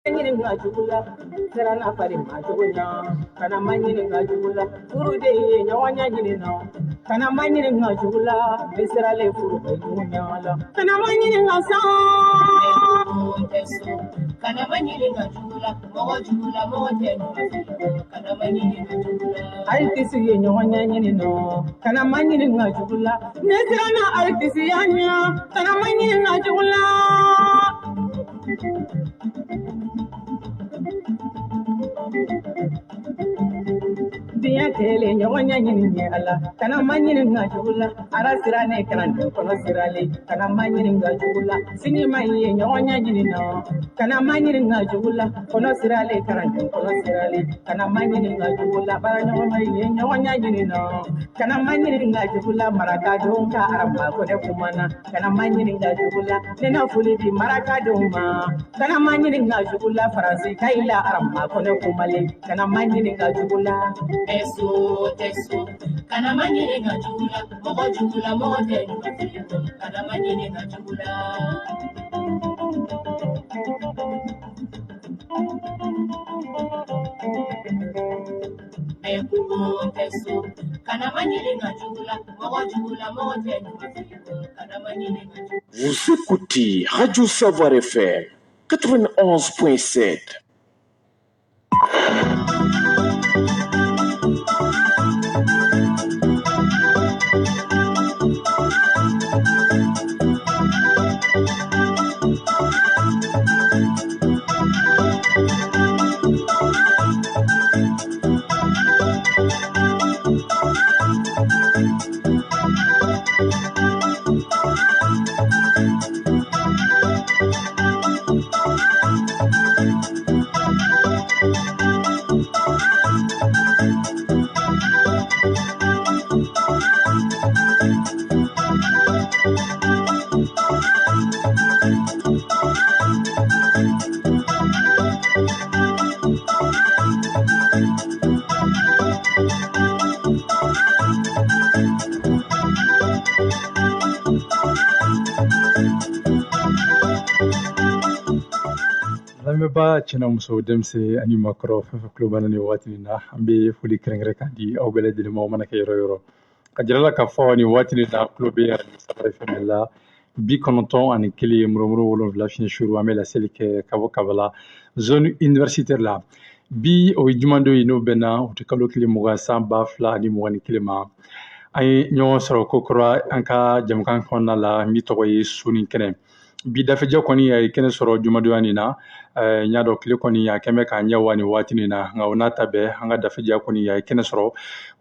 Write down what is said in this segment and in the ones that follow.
Ɲininka jugu la siranna fari ma jugu ɲa kana ma ɲininka jugu la furuden ye ɲɔgɔn ɲɛ ɲininka kana ma ɲininka jugu la bi siralen furu bɛ jugu ɲa la kana ma ɲininka sa kana ma ɲininka jugu la mɔgɔ jugu la mɔgɔ tɛ kana ma ɲininka jugu la alikisi ye ɲɔgɔn ɲɛ ɲininka kana ma ɲininka jugu la ne siranna alikisi ya ɲa kana ma ɲininka jugu la. Diɲɛ kelen ɲɔgɔn ɲɛ ɲini a la kana ma ɲininka jugu la ara sira ne kalanden kɔnɔ siralen kana ma ɲininka jugu la sini ma ye ɲɔgɔn ɲɛ ɲini na kana ma ɲininka jugu la kɔnɔ siralen kalanden kɔnɔ siralen kana ma ɲininka jugu la baaraɲɔgɔn ye ɲɔgɔn ɲɛ ɲini na kana ma ɲininka jugu la marakadenw ka araba ko ne kumana kana ma ɲininka jugu la ne na foli di marakadenw ma kana ma ɲininka jugu la faransi ka i la araba ko ne kumalen kana ma ɲininka jugu la. Tɛso tɛso kana ma ɲininka jugu la mɔgɔ jugu la mɔgɔ tɛ kana ma ɲininka jugu la. Kungo tɛ so kana ma ɲininka jugu la mɔgɔ jugu la mɔgɔ tɛ kana ma ɲininka jugu. Vous écoutez Radio Savoir FM 91.7. Lamɛnbaa cɛ n'a muso, denmisɛn ani maakɔrɔ, fɛn fɛn tulo b'an na nin waati in na, an bɛ foli kɛrɛnkɛrɛn ka di aw bɛɛ lajɛlen ma, aw mana kɛ yɔrɔ o yɔrɔ. Ka jira la k'a fɔ nin waati in na, tulo bɛ Radio Savoir FM la, 91 murumuru 7 fiɲɛ suru. An bɛ laseli kɛ ka bɔ Kabala, zone universitaire la. Bi, o ye jumadon ye, n'o bɛnna o tɛ kalo tile 20 san 2021 ma. An ye ɲɔgɔn sɔrɔ kokura an ka jamukan kɔnɔna la min tɔgɔ ye Suni Kɛnɛ. Bi dafejɛ kɔni a ye kɛnɛ sɔrɔ jumadonya nin na. N y'a dɔn tile kɔni a kɛn bɛ k'a ɲɛ wa nin waati nin na, nka o n'a ta bɛɛ, an ka dafejɛ kɔni a ye kɛnɛ sɔrɔ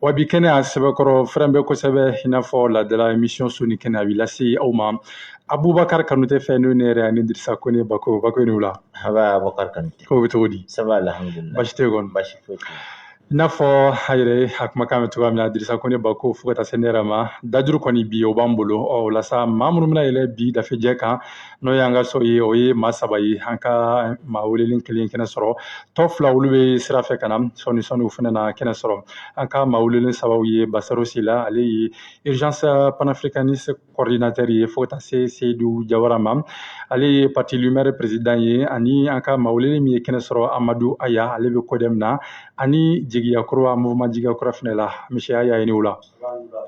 wa. Bi kɛnɛ a sɛbɛkɔrɔ fɛrɛn bɛ kosɛbɛ, i n'a fɔ laadala émission Suni Kɛnɛ a bɛ lase aw ma Abubakar Kanute fɛ, n'o ne yɛrɛ ani Dirisa Kone Bako. Bako, ni wula. Haba, Abubakar Kanute. Ko bɛ cogo di? Ça va, alhamdulillah. Baasi tɛ yen kɔni? Baasi foyi tɛ. I n'a fɔ a yɛrɛ a kumakan bɛ cogoya min na, Dirisa Kone Bako, fo ka taa se ne yɛrɛ ma, dajuru kɔni bi o b'an bolo. Ɔ o la sa, maa minnu bɛna yɛlɛ bi dafejɛ kan, n'o y'an ka so ye, o ye maa saba ye. An ka maa welelen kelen kɛnɛ sɔrɔ, tɔ fila olu bɛ sira fɛ ka na sɔɔni sɔɔni, u fana na kɛnɛ sɔrɔ. An ka maa welelen sabaw ye Basaro Sila, ale ye Urgence panafricaniste coordinateur ye, fo ka taa se Seydou Jawara ma, ale ye parti Lumière président ye, ani an ka maa welelen min ye kɛnɛ sɔrɔ, Amadu Aya, ale bɛ CODEM na ani Jigiya Kura, mouvement Jigiya Kura fana la. Monsieur Aya, i ni wula.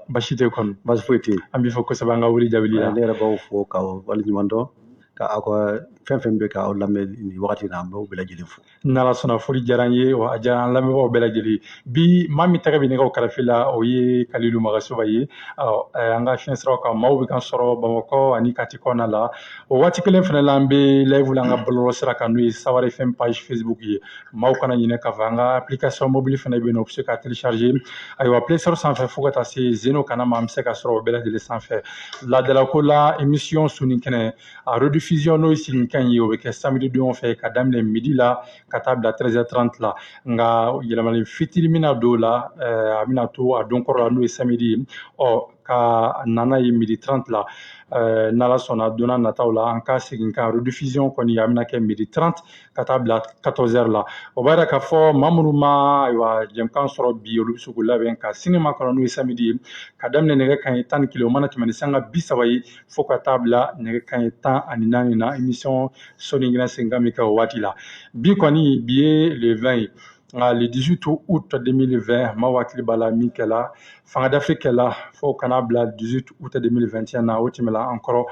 Basi tɛ kɔni? Baasi foyi tɛ yen. An b'i fɔ kosɛbɛ an ka wuli jaabili la. Ne yɛrɛ b'aw fo k'aw waleɲuman dɔn, ka aw ka fɛn fɛn bɛ k'aw lamɛn nin wagati in na, an b'aw bɛɛ lajɛlen fo. N'Ala sɔnna, foli diyara n ye wa a diyara an lamɛnbagaw bɛɛ lajɛlen. Bi, maa min tɛgɛ bɛ nɛgɛw karafe la, o ye Kalilu Magasoba ye. An ka fiɲɛ siraw kan, maaw bɛ kan sɔrɔ Bamakɔ ani Kati kɔnɔna la. O waati kelen fana la, an bɛ live la an ka bɔlɔlɔ sira kan, n'o ye Saware FM page Facebook ye. Maaw kana ɲinɛ k'a fɔ an ka application mobile fana bɛ yen nɔ, u bɛ se ka télécharger, ayiwa, Play Store sanfɛ fo ka taa se Zeno kana ma, an bɛ se ka sɔrɔ o bɛɛ lajɛlen sanfɛ. Laadalako la, émission Suni Kɛnɛ a rediffusion, n'o ye siginkan ye, o bɛ kɛ samedi don fɛ ka daminɛ midi la ka taa bila 13h30 la. Nka yɛlɛmali fitinin bɛna don o la, a bɛna to a don kɔrɔ la, n'o ye samedi ye. Ɔ Ka nana ye midi 30 la. N'Ala sɔnna, don n'a nataw la, an ka segin kan rediffusion kɔni, a bɛna kɛ midi 30 ka taa bila 14 heures la. O b'a yira k'a fɔ maa minnu ma, ayiwa, jɛmukan sɔrɔ bi, olu bɛ se k'u labɛn ka sini makɔnɔ, n'o ye samedi ye, ka daminɛ nɛgɛ kanɲɛ 11, o mana tɛmɛ ni sanga 30 ye, fo ka taa bila nɛgɛ kanɲɛ 14 na, émission sɔnni kɛnɛ segin kan bɛ kɛ o waati la. Bi kɔni, bi ye le 20 ye, nka le 18 août 2020, maaw hakili b'a la min kɛla, fanga dafiri kɛla fo kana bila 18 août 2021 na. O tɛmɛla an kɔrɔ.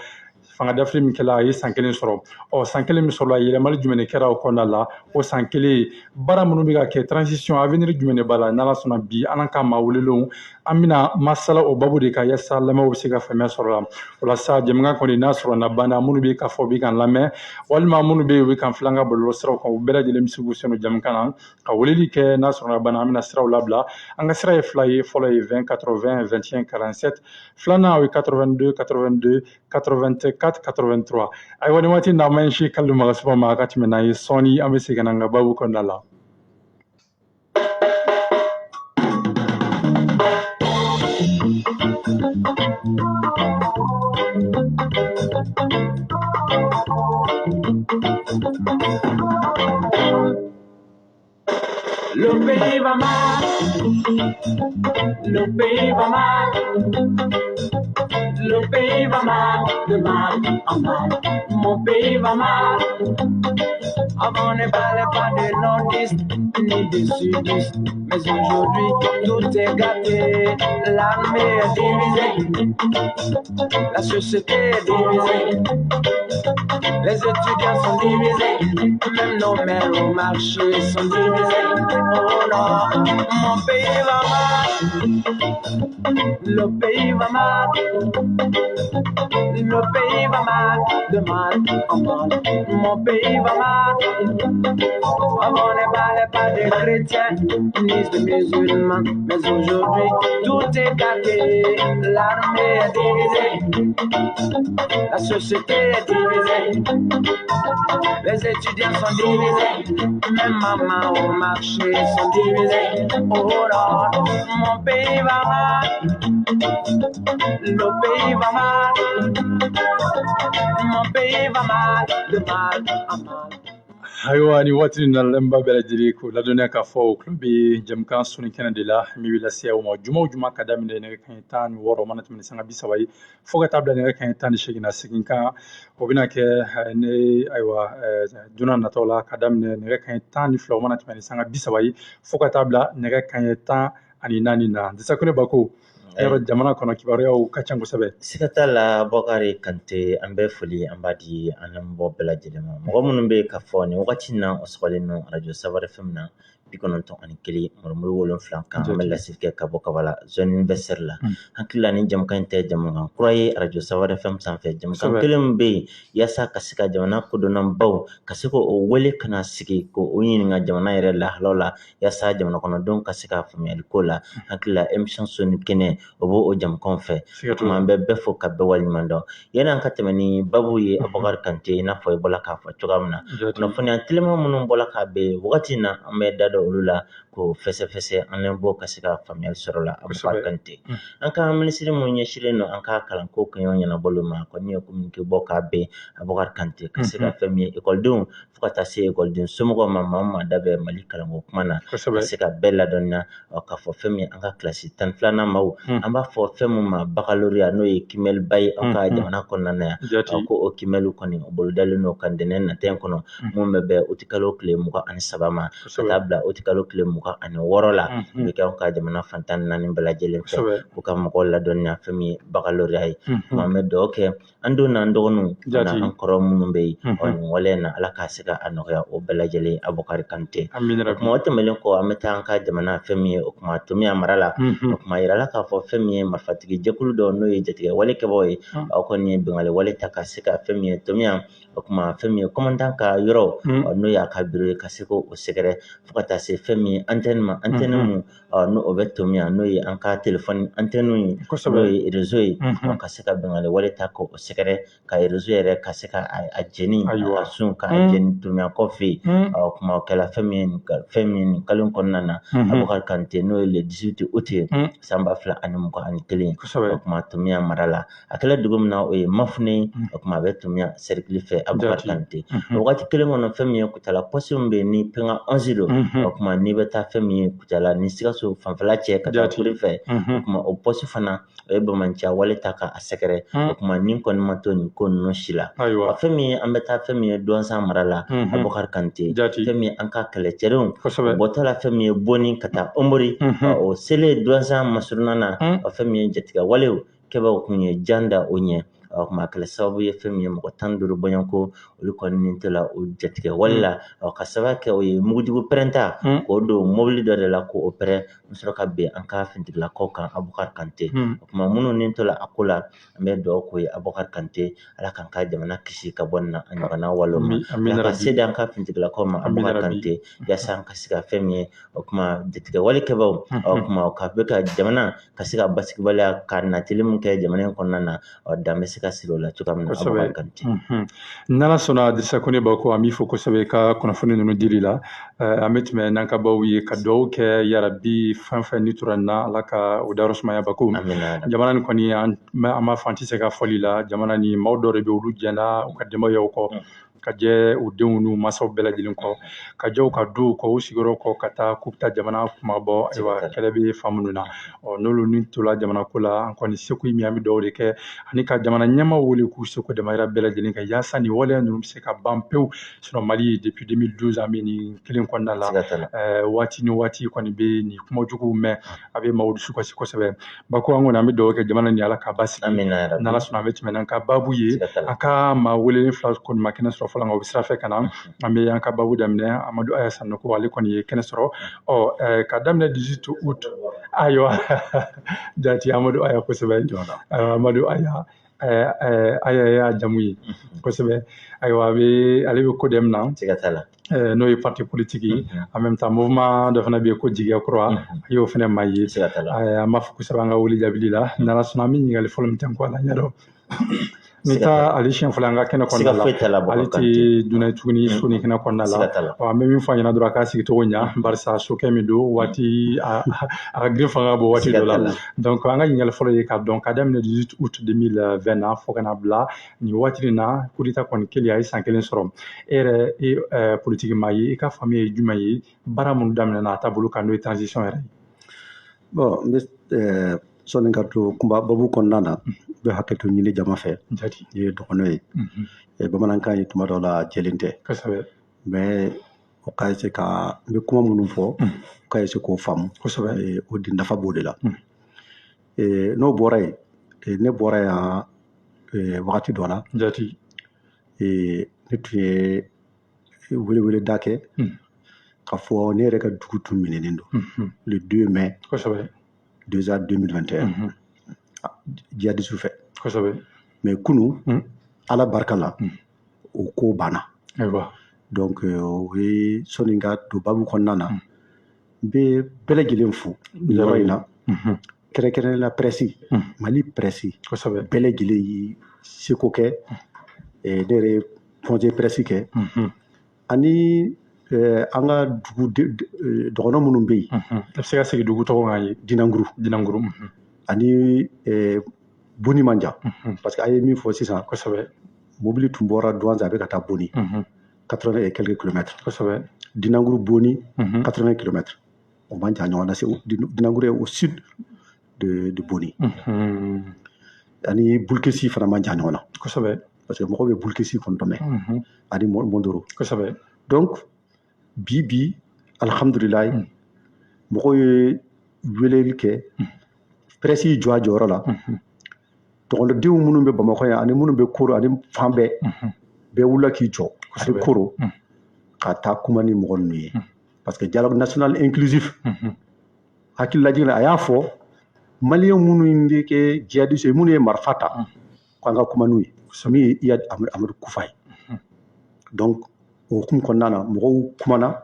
Fanga dafiri min kɛla, a ye san kelen sɔrɔ. Ɔ, san kelen min sɔrɔla, yɛlɛmali jumɛn de kɛra o kɔnɔna la? O san kelen baara minnu bɛ ka kɛ, transition avenir jumɛn de b'a la? N'Ala sɔnna, bi an ka maa welelenw, an bɛna masala o babu de kan, yaasa lamɛnw bɛ se ka faamuya sɔrɔ la. O la sa, jɛmukan kɔni n'a sɔrɔ na banna, minnu bɛ k'a fɔ u bɛ k'an lamɛn, walima minnu bɛ yen u bɛ k'an filɛ an ka bɔlɔlɔ siraw kan, u bɛɛ lajɛlen bɛ se k'u sen don jɛmukan na ka weleli kɛ. N'a sɔrɔ na banna, an bɛna siraw labila. An ka sira ye fila ye. Fɔlɔ ye 20 80 21 47, filanan o ye 82 82 84 83. Ayiwa, nin waati na, an b'an ɲɛsin Kalilu Magasuba ma, a ka tɛmɛ n'an ye sɔɔni. An bɛ segin ka na an ka baabu kɔnɔna la. Le pays va mal, le pays va mal, le pays va mal, de mal en mal, mon pays va mal. Avant on ne parlait pas de nordistes ni de sudistes, mais aujourd'hui tout est gâté. L'armée est divisée, la société est divisée, les étudiants sont divisés, même nos mères au marché sont divisées. Oh non, mon pays va mal, le pays va mal, le pays va mal, de mal en mal, mon pays va mal. Avant on ne parlait pas de chrétiens ni de musulmans, mais aujourd'hui tout est gâté. L'armée est divisée, la société est divisée, les étudiants sont divisés, même maman au marché sont divisés. Oh non, mon pays va mal, le pays va mal, mon pays va mal, de mal en mal. Ayiwa, ni waati na, lamɛnbaa bɛɛ lajɛlen k'o ladɔnniya k'a fɔ o tulo bɛ jɛmukan sɔnni kɛnɛ de la, min bɛ lase aw ma juma o juma, ka daminɛ nɛgɛ kanɲɛ 16, mana tɛmɛ ni sanga 30 ye, fo ka taa bila nɛgɛ kanɲɛ 18 na. Segin kan, o bɛna kɛ ne, ayiwa, don n'a nataw la, ka daminɛ nɛgɛ kanɲɛ 12, o mana tɛmɛ ni sanga 30 ye, fo ka taa bila nɛgɛ kanɲɛ 14 na. Disakone Bako, yɔrɔ jamana kɔnɔ kibaruyaw ka ca kosɛbɛ. Siga t'a la, Bɔkari Kante. An bɛ foli an b'a di an lamɛnbaaw bɛɛ lajɛlen ma, mɔgɔ minnu bɛ ka fɔ nin wagati in na, o sɔgɔlen don arajo Safari FM na, 91.7 kan. An bɛ laseli kɛ ka bɔ Kabala zone universitaire la. Hakili la, ni jamukan in tɛ jamukan kura ye arajo Safari FM sanfɛ. Jamukan kelen min bɛ yen yaasa ka se ka jamana kodɔnnanbaw ka se k'o wele ka na sigi k'o ɲininka jamana yɛrɛ lahalaw la, yaasa jamana kɔnɔdenw ka se ka faamuyali ko la. Hakili la, émission sɔnni kɛnɛ, o b'o o jamukanw fɛ. Tuma an bɛ bɛɛ fo ka bɛɛ waleɲuman dɔn. Yanni an ka tɛmɛ ni babu ye, Abubakar Kante, i n'a fɔ i bɔra k'a fɔ cogoya min na, kunnafoniya teliman minnu bɔra k'a bɛn wagati in na, an bɛ da don olu la k'o fɛsɛfɛsɛ, an lamɛnbaaw ka se ka faamuyali sɔrɔ la. Abubakar Kante, an ka minisiri mun ɲɛsinnen don an ka kalanko kɛɲɛw ɲɛnabɔli ma, kɔni ye communiqué bɔ k'a bɛn, Abubakar Kante, ka se ka fɛn min ye ekɔlidenw fo ka taa se ekɔliden somɔgɔw ma, maa o maa da bɛ Mali kalanko kuma na, ka se ka bɛɛ ladɔnniya k'a fɔ fɛn min an ka kilasi 12nan maaw, an b'a fɔ fɛn min ma baccalauréat, n'o ye kimɛliba ye an ka jamana kɔnɔna na yan, ko o kimɛliw kɔni o bolodalen don ka ntɛnɛn nata in kɔnɔ, mun bɛ bɛn utikalo tile 23 ma ka taa bila utikalo tile 26 la. O bɛ kɛ anw ka jamana fan 14 bɛɛ lajɛlen fɛ, k'u ka mɔgɔw ladɔnniya fɛn min ye baccalauréat ye. An bɛ dugawu kɛ an denw n'an dɔgɔninw an kɔrɔ minnu bɛ yen, ɔ nin waleya in na, Ala k'a se ka a nɔgɔya o bɛɛ lajɛlen, Abubakar Kante. O kuma o tɛmɛnen kɔ, an bɛ taa an ka jamana fɛn min ye o kuma Tomiya mara la. O kuma yirala k'a fɔ fɛn min ye marifatigi jɛkulu dɔ, n'o ye jatigɛ wale kɛbaaw ye, aw kɔni ye binkanni wale ta ka se ka fɛn min ye Tomiya, o kuma fɛn min ye commandant ka yɔrɔ, n'o y'a ka bureau ye, ka se k'o sɛgɛrɛ fo ka taa taa se fɛn min ye antenne ma, antenne mun n'o o bɛ Tominian, n'o ye an ka telefɔni antenne ye, n'o ye réseau ye, ka se ka binkanni wale ta k'o sɛgɛrɛ, ka réseau yɛrɛ ka se ka a jeni, a sun ka jeni Tomiɲankaw fɛ yen. O kuma o kɛla fɛn min ye nin kalo kɔnɔna na, Abubakar Kante, n'o ye le 18 août ye san 2021. O kuma Tominian mara la, a kɛla dugu min na, o ye Mafune. O kuma a bɛ Tominian cercle fɛ, Abubakar Kante. O wagati kelen kɔnɔ, fɛn min ye Kucala poste min bɛ yen ni Penga 11 don, o kuma n'i bɛ taa fɛn min ye Kucala ni Sikaso fanfɛla cɛ ka taa Kuri fɛ, o kuma o poste fana, o ye bamanciya wale ta k'a sɛgɛrɛ. O kuma nin kɔni ma to nin ko ninnu si la. Fɛn min ye an bɛ taa fɛn min ye Duwansan mara la, Abubakar Kante, fɛn min ye an ka kɛlɛcɛdenw bɔtɔ la fɛn min ye Boni ka taa Omori, o selen Duwansan masurunna na, o fɛn min ye jatigɛ walew kɛbaaw kun ye jan da o ɲɛ. O kuma a kɛla sababu ye fɛn min ye mɔgɔ 15 bɔɲɔgɔnko, olu kɔni ni to la o jatigɛ wale la. Ka sababu kɛ o ye mugujugu pɛrɛnta k'o don mobili dɔ de la k'o pɛrɛn, n sɔrɔ ka bin an ka finitigilakaw kan, Abubakar Kante. O kuma minnu ni to la a ko la, an bɛ dugawu k'o ye, Abubakar Kante, Ala k'an ka jamana kisi ka bɔ nin na a ɲɔgɔnna walew ma, Ala ka se di an ka finitigilakaw ma, Abubakar Kante, yaasa an ka se ka fɛn min ye o kuma jatigɛ wale kɛbaaw, o kuma ka bɛ ka jamana ka se ka basigibaliya ka natili min kɛ jamana in kɔnɔna na, dan bɛ se ka siri o la cogoya min na, Abubakar Kante. N'Ala sɔnna, Dirisa Kone Bako, an b'i fo kosɛbɛ ka kunnafoni ninnu dili la. An bɛ tɛmɛ n'an ka baw ye ka dugawu kɛ, yarabi fɛn fɛn ni tora nin na, Ala ka o dayɔrɔ sumaya, Bako. Jamana nin kɔni, an b'a fɔ an tɛ se ka fɔli la. Jamana ni maaw dɔw de bɛ, olu jɛnna u ka denbayaw kɔ, ka jɛ u denw n'u mansaw bɛɛ lajɛlen kɔ, ka jɛ u ka duw kɔ, u sigiyɔrɔ kɔ, ka taa k'u bɛ taa jamana kuma bɔ. Ayiwa, kɛlɛ bɛ fan minnu na, ɔ n'olu ni tola jamana ko la, an kɔni seko ye min ye, an bɛ dugawu de kɛ ani ka jamana ɲɛmaaw wele k'u seko damayira bɛɛ lajɛlen kɛ, yaasa nin waleya ninnu bɛ se ka ban pewu. Sinon Mali, depuis 2012, an bɛ nin kelen kɔnɔna la, waati ni waati kɔni bɛ nin kuma juguw mɛn, a bɛ maaw dusu kasi kosɛbɛ. Bako, an kɔni an bɛ dugawu kɛ jamana ni Ala ka basigi. N'Ala sɔnna, an bɛ tɛmɛ n'an ka baabu ye. An ka maa welelen fila kɔni ma kɛnɛ sɔrɔ fɔlɔ, nka u bɛ sira fɛ ka na. An bɛ an ka baabu daminɛ. Amadu Aya Sanoko, ale kɔni ye kɛnɛ sɔrɔ. Ɔ ka daminɛ 18 août. Ayiwa, jati Amadu Aya, kosɛbɛ. Amadu Aya, Aya y'a jamu ye kosɛbɛ. Ayiwa, a bɛ ale bɛ CODEM na, n'o ye parti politique ye. En même temps, mouvement dɔ fana bɛ yen ko Jigiya Kura, a y'o fana maa ye. An b'a fɔ kosɛbɛ an ka wele jaabili la. N'Ala sɔnna, an bɛ ɲininkali fɔlɔ min tɛ ko a la, ɲɛ dɔn ni taa ale siɲɛ fɔlɔ an ka kɛnɛ kɔnɔna la, ale tɛ dunan ye tuguni so ni kɛnɛ kɔnɔna la. An bɛ min fɔ a ɲɛna dɔrɔn, a k'a sigi cogo ɲa, barisa sokɛ min don, waati a ka girin fanga ka bon waati dɔ la. Donc an ka ɲininkali fɔlɔ ye k'a dɔn, ka daminɛ 18 août 2020 na fo ka na bila nin waati in na, coup d'état kɔni kɛlen, a ye san kelen sɔrɔ. E yɛrɛ e politiki maa ye, i ka faamuya ye jumɛn ye baara minnu daminɛna a taabolo kan, n'o ye transition yɛrɛ ye? Bon, n bɛ sɔnni ka to kunba babu kɔnɔna na, n bɛ hakɛto ɲini jama fɛ. N ye dɔgɔnɔ ye, bamanankan ye tuma dɔ la jɛlen tɛ, mais o ka essayer ka n bɛ kuma minnu fɔ, o ka essayer k'o faamu. O di nafa b'o de la. N'o bɔra yen, ne bɔra yan wagati dɔ la. Ne tun ye weleweleda kɛ k'a fɔ ne yɛrɛ ka dugu tun minɛnen don le 2 mai déjà 2021 jihadistes fɛ. Mais kunu, Ala barika la, o ko banna. Donc o ye sɔnni ka don babu kɔnɔna na. N bɛ bɛɛ lajɛlen fo nin yɔrɔ in na, kɛrɛnkɛrɛnnenya la presse, Mali presse bɛɛ lajɛlen y'i seko kɛ. Ne yɛrɛ ye point de presse kɛ ani an ka dugu dɔgɔnɔ minnu bɛ yen. A bɛ se ka segin dugu tɔgɔ kan ye? Dinankuru. Dinankuru. Ani Boni man jan, parce que a ye min fɔ sisan, mobili tun bɔra Douentza, a bɛ ka taa Boni, 80 et quelques kilomètres. Dinankuru Boni, 80 kilomètres, o man jan ɲɔgɔn na. C'est Dinankuru est au sud de Boni. Ani Bulkesi fana man jan ɲɔgɔn na. Parce que mɔgɔw bɛ Bulkesi kɔni dɔn mɛn, ani Mondoro. Donc bi bi, alhamdulilayi, mɔgɔw ye weleli kɛ, presse y'i jɔ a jɔyɔrɔ la. Dɔgɔnɔdenw minnu bɛ Bamakɔ yan ani minnu bɛ Koro ani fan bɛɛ, bɛɛ wulila k'i jɔ ani Koro ka taa kuma ni mɔgɔ ninnu ye, parce que dialogue national inclusif, hakililajigin na, a y'a fɔ maliyɛn minnu bɛ kɛ jihadiste ye, minnu ye marifa ta, k'an ka kuma n'u ye, min ye Iyad Amadu Kufa ye. Donc o hukumu kɔnɔna na, mɔgɔw kumana.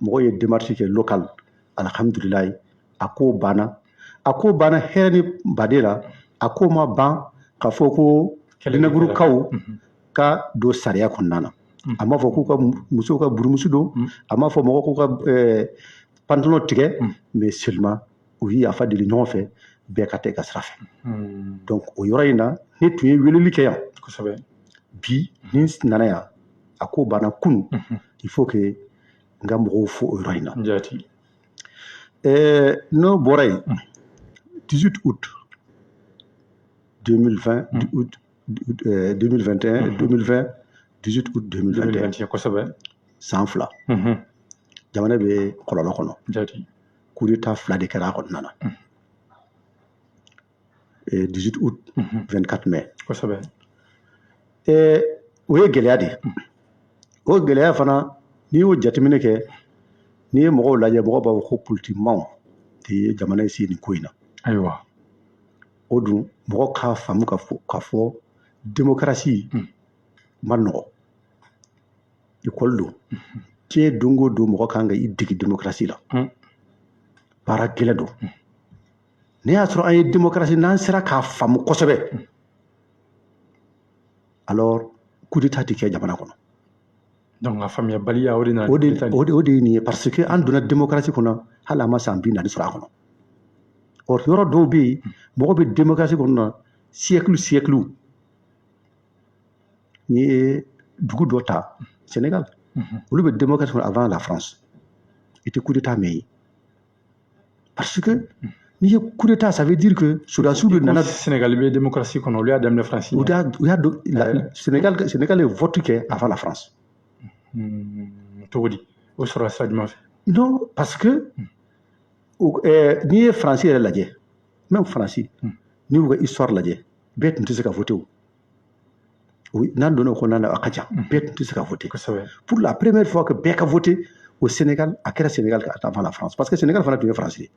Mɔgɔw ye démarche kɛ local, alhamdulilayi, a ko banna. A ko banna hɛrɛ ni baden la. A ko ma ban k'a fɔ ko Dinagurukaw ka don sariya kɔnɔna na. A m'a fɔ k'u ka musow ka burumusu don, a m'a fɔ mɔgɔw k'u ka pantalon tigɛ, mais seulement u ye yafa deli ɲɔgɔn fɛ, bɛɛ ka taa i ka sira fɛ. Donc o yɔrɔ in na, ne tun ye weleli kɛ yan. Bi ni n nana yan, a ko banna kunun. Il faut que n ka mɔgɔw fo o yɔrɔ in na. N'o bɔra yen, 18 août 2020, août 2021, 2020, 18 août 2021, san 2, jamana bɛ kɔlɔlɔ kɔnɔ. Coup d'état 2 de kɛra a kɔnɔna na. 18 août, 24 mai. O ye gɛlɛya de ye. O gɛlɛya fana, n'i y'o jateminɛ kɛ, n'i ye mɔgɔw lajɛ, mɔgɔw b'a fɔ ko politikimaw de ye jamana in se nin ko in na. Ayiwa. O dun, mɔgɔ k'a faamu k'a fɔ démocratie ma nɔgɔ. École don. Diɲɛ don o don, mɔgɔ kan ka i dege démocratie la. Baara gɛlɛn don. N'i y'a sɔrɔ an ye démocratie, n'an sera k'a faamu kosɛbɛ, alors coup d'état tɛ kɛ jamana kɔnɔ. Donc a faamuyabaliya, o de nana. O de ye nin ye, parce que an donna démocratie kɔnɔ, hali an ma san 40 sɔrɔ a kɔnɔ. Or yɔrɔ dɔw bɛ yen, mɔgɔ bɛ démocratie kɔnɔ na siècle siècle. N'i ye dugu dɔ ta, Sénégal, olu bɛ démocratie kɔnɔ avant la France. I tɛ coup d'état mɛn yen. Parce que n'i ye coup d'état, ça veut dire que sɔrɔdasiw de nana. Sénégal bɛ démocratie kɔnɔ, olu y'a daminɛ France. U y'a don Sénégal ye vote kɛ avant la France. Cogo di? O sɔrɔ sira jumɛn fɛ? Non, parce que n'i ye France yɛrɛ lajɛ, même France, n'i y'u ka histoire lajɛ, bɛɛ tun tɛ se ka voter o. N'an donna o kɔnɔna na, a ka ca, bɛɛ tun tɛ se ka voter. Pour la première fois que bɛɛ ka voter au Sénégal, a kɛra Sénégal avant la France, parce que Sénégal fana tun ye France ye.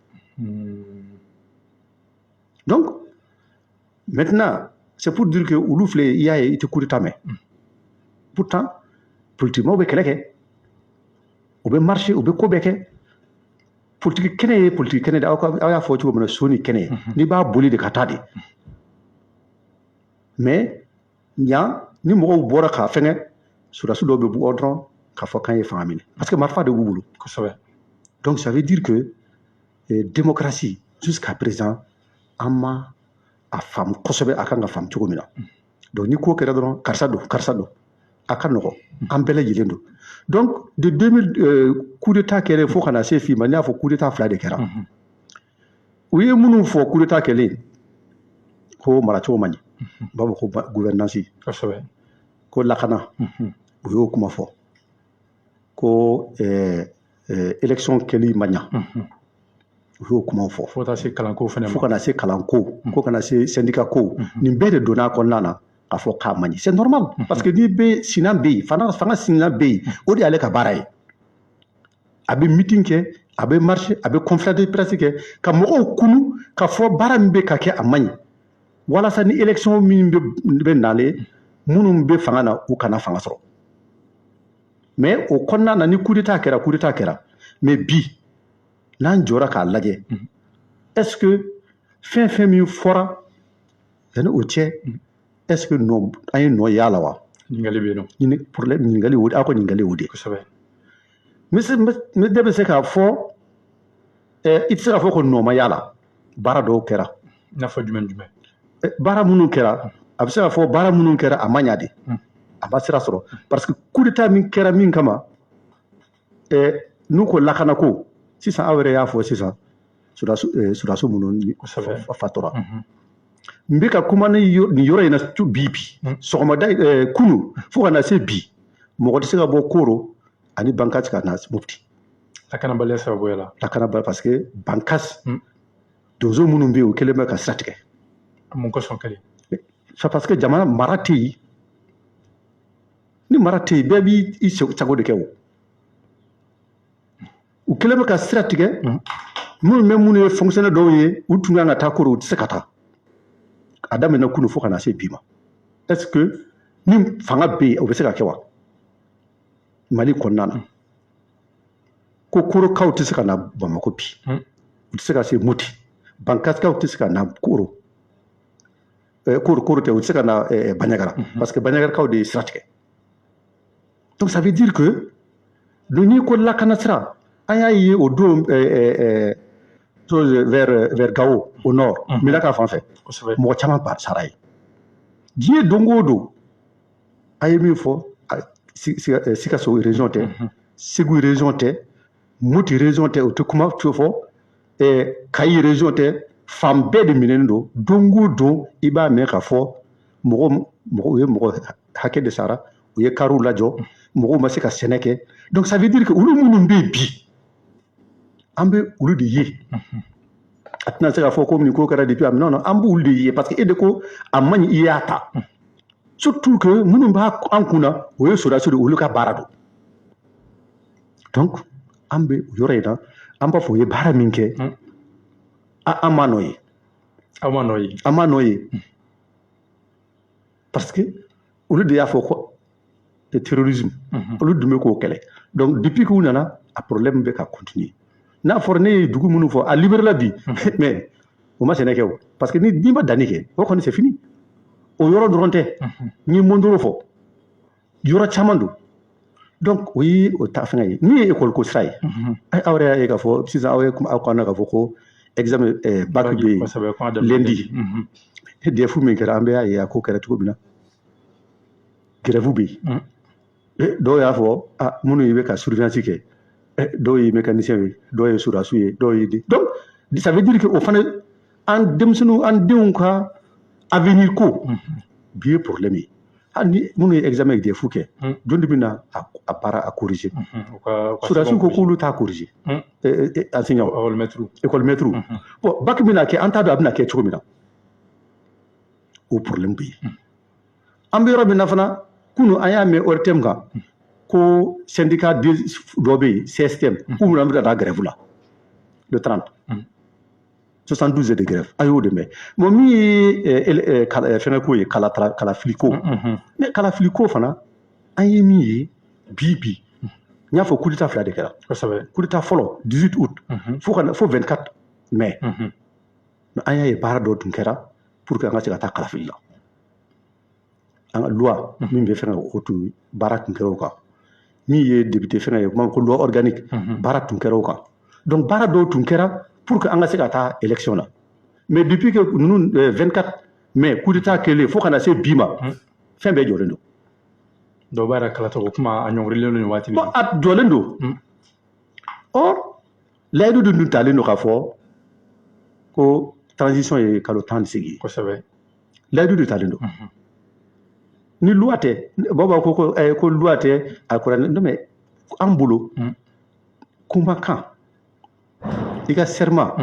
Donc maintenant, c'est pour dire que olu filɛ, i y'a ye, i tɛ coup d'état mɛn. Pourtant politiquement, u bɛ kɛlɛ kɛ, u bɛ marcher, u bɛ ko bɛɛ kɛ. Politique kɛnɛ ye politique kɛnɛ de, aw y'a fɔ cogo min na, so ni kɛnɛ ye, n'i b'a boli de ka taa de. Mais yan, ni mɔgɔw bɔra k'a fɛngɛ, sɔrɔdasi dɔw bɛ bɔ dɔrɔn k'a fɔ k'an ye fanga minɛ, parce que marifa de b'u bolo. Donc ça veut dire que démocratie, jusqu'à présent, an ma a faamu kosɛbɛ a kan ka faamu cogo min na. Donc ni ko kɛra dɔrɔn, karisa don, karisa don, a ka nɔgɔ, an bɛɛ lajɛlen don. Donc de 2000 coup d'état kɛlen fo ka na se f'i ma, n'i y'a fɔ coup d'état 2 de kɛra. U ye minnu fɔ coup d'état kɛlen ko maracogo man ɲi, u b'a fɔ ko gouvernance, ko lakana, u y'o kuma fɔ, ko élection kɛli ma ɲa, u y'o kumaw fɔ. Fo ka se kalanko fana ma. Fo ka na se kalanko, ko kana se syndicat ko, nin bɛɛ de donna a kɔnɔna na k'a fɔ k'a man ɲi. C'est normal, parce que n'i bɛ sinan bɛ yen, fanga sinan bɛ yen, o de y'ale ka baara ye. A bɛ meeting kɛ, a bɛ marcher, a bɛ conférence de presse kɛ ka mɔgɔw kunu k'a fɔ baara min bɛ ka kɛ, a man ɲi, walasa ni élection min bɛ nalen, minnu bɛ fanga na, u kana fanga sɔrɔ. Mais o kɔnɔna na, ni coup d'état kɛra, coup d'état kɛra. Mais bi, n'an jɔra k'a lajɛ, est-ce que fɛn min fɔra yanni o cɛ, est-ce que nɔ an ye nɔ y'a la wa? Ɲininkali bɛ yen nɔ. Problème, ɲininkali o, aw ka ɲininkali o de. Kosɛbɛ. Ne bɛ se k'a fɔ, i tɛ se k'a fɔ ko nɔ ma y'a la. Baara dɔw kɛra. I n'a fɔ jumɛn jumɛn? Baara minnu kɛra, a bɛ se k'a fɔ baara minnu kɛra, a ma ɲa de. A ma sira sɔrɔ, parce que coup d'état min kɛra min kama, n'u ko lakanako, sisan aw yɛrɛ y'a fɔ sisan, sɔrɔdasi minnu fatura. N bɛ ka kuma ni nin yɔrɔ in na bi sɔgɔmada kunu fo ka na se bi, mɔgɔ tɛ se ka bɔ Koro ani Bankasi ka na Mopti. Lakanabaliya sababuya la. Lakanabaliya, parce que Bankasi donso minnu bɛ yen, o kɛlen bɛ ka sira tigɛ. Mun kosɔn kelen? C'est parce que jamana mara tɛ yen. Ni mara tɛ yen, bɛɛ b'i sago de kɛ o. U kɛlen bɛ ka sira tigɛ. Minnu bɛ, minnu ye fonctionnaire dɔw ye, u tun kan ka taa Koro, u tɛ se ka taa. A daminɛ kunu fo ka na se bi ma. Est-ce que ni fanga bɛ yen, o bɛ se ka kɛ wa? Mali kɔnɔna na, Ko Korokaw tɛ se ka na Bamakɔ bi, u tɛ se ka se Moti, Bankasikaw tɛ se ka na Koro, Koro tɛ, u tɛ se ka na Bandiagara, parce que Bandiagarakaw de ye sira tigɛ. Donc ça veut dire que donc n'i ko lakana sira, an y'a ye o don vers Gao au nord, Menaka fan fɛ, mɔgɔ caman sara yen. Diɲɛ don o don, a ye min fɔ, Sikaso région tɛ, Segu région tɛ, Moti région tɛ, o tɛ kuma fɔ, Kayi région tɛ, fan bɛɛ de minɛnen don. Don o don i b'a mɛn k'a fɔ mɔgɔ u ye mɔgɔ hakɛ de sara, u ye kariw lajɔ, mɔgɔw ma se ka sɛnɛ kɛ. Donc ça veut dire que olu minnu bɛ yen bi, an bɛ olu de ye. A tɛna se k'a fɔ ko nin ko kɛra depuis a non non, an b'olu de ye, parce que e de ko a man ɲi, i y'a ta. Surtout que minnu b'a an kunna, o ye sɔrɔdasiw de, olu ka baara don. Donc an bɛ o yɔrɔ in na, an b'a fɔ u ye baara min kɛ, an m'a nɔ ye. Aw ma nɔ ye. An m'a nɔ ye, parce que olu de y'a fɔ ko terrorisme, olu dun bɛ k'o kɛlɛ. Donc depuis k'u nana, a problème bɛ ka continuer. N'a fɔra ne ye dugu minnu fɔ, a libéré la bi, mais o ma sɛnɛ kɛ o, parce que n'i ma danni kɛ, o kɔni c'est fini. O yɔrɔ dɔrɔn tɛ, n ye Mondoro fɔ, yɔrɔ caman don. Donc o ye o ta fɛngɛ ye. Min ye école ko sira ye, aw yɛrɛ y'a ye k'a fɔ sisan, aw ye aw kan na k'a fɔ ko examen bac bɛ yen lundi. DEF min kɛra, an bɛɛ y'a ye a ko kɛra cogo min na, grève bɛ yen. Dɔw y'a fɔ a minnu bɛ ka surveillance kɛ, dɔw ye mécanicien ye, dɔw ye sɔrɔdasiw ye, dɔw ye. Donc ça veut dire que o fana, an denmisɛnninw, an denw ka avenir ko bi ye problème ye. Hali ni minnu ye examen DEF kɛ, jɔn de bɛ na a baara a corriger? Sɔrɔdasiw ko k'olu t'a corriger, enseignant, école maître. Bon, bac bɛna kɛ, an t'a dɔn a bɛna kɛ cogo min na, o problème bɛ yen. An bɛ yɔrɔ min na fana, kunun an y'a mɛn ORTM kan ko syndicat dɔ bɛ yen, CSTM, k'u bɛna taa grève la le 30, 72 heures de grève, an y'o de mɛn. Bon, min ye fɛngɛ ko ye, kalafili ko, mais kalafili ko fana, an ye min ye bi bi, n y'a fɔ coup d'état fila de kɛra. Coup d'état fɔlɔ 18 août fo ka na fo 24 mai, mais an y'a ye baara dɔ tun kɛra pour que an ka se ka taa kalafili la. An ka loi min bɛ fɛngɛ, o tun baara tun kɛra o kan. Min ye député fɛngɛ ye, kuma ko loi organique, baara tun kɛra o kan. Donc baara dɔw tun kɛra pour que an ka se ka taa élection na. Mais depuis que ninnu 24 mai coup d'état kɛlen fo ka na se bi ma, fɛn bɛɛ jɔlen don. Dɔw b'a yɛrɛ kalata ko kuma a ɲɔngirilen don nin waati. Bon, a jɔlen don. Or layidu dun talen don k'a fɔ ko transition ye kalo 18 ye. Layidu de talen don. Ni loi tɛ, baw b'a ko ko loi tɛ a kɔrɔ. Non, mais an bolo kumakan, i ka serment,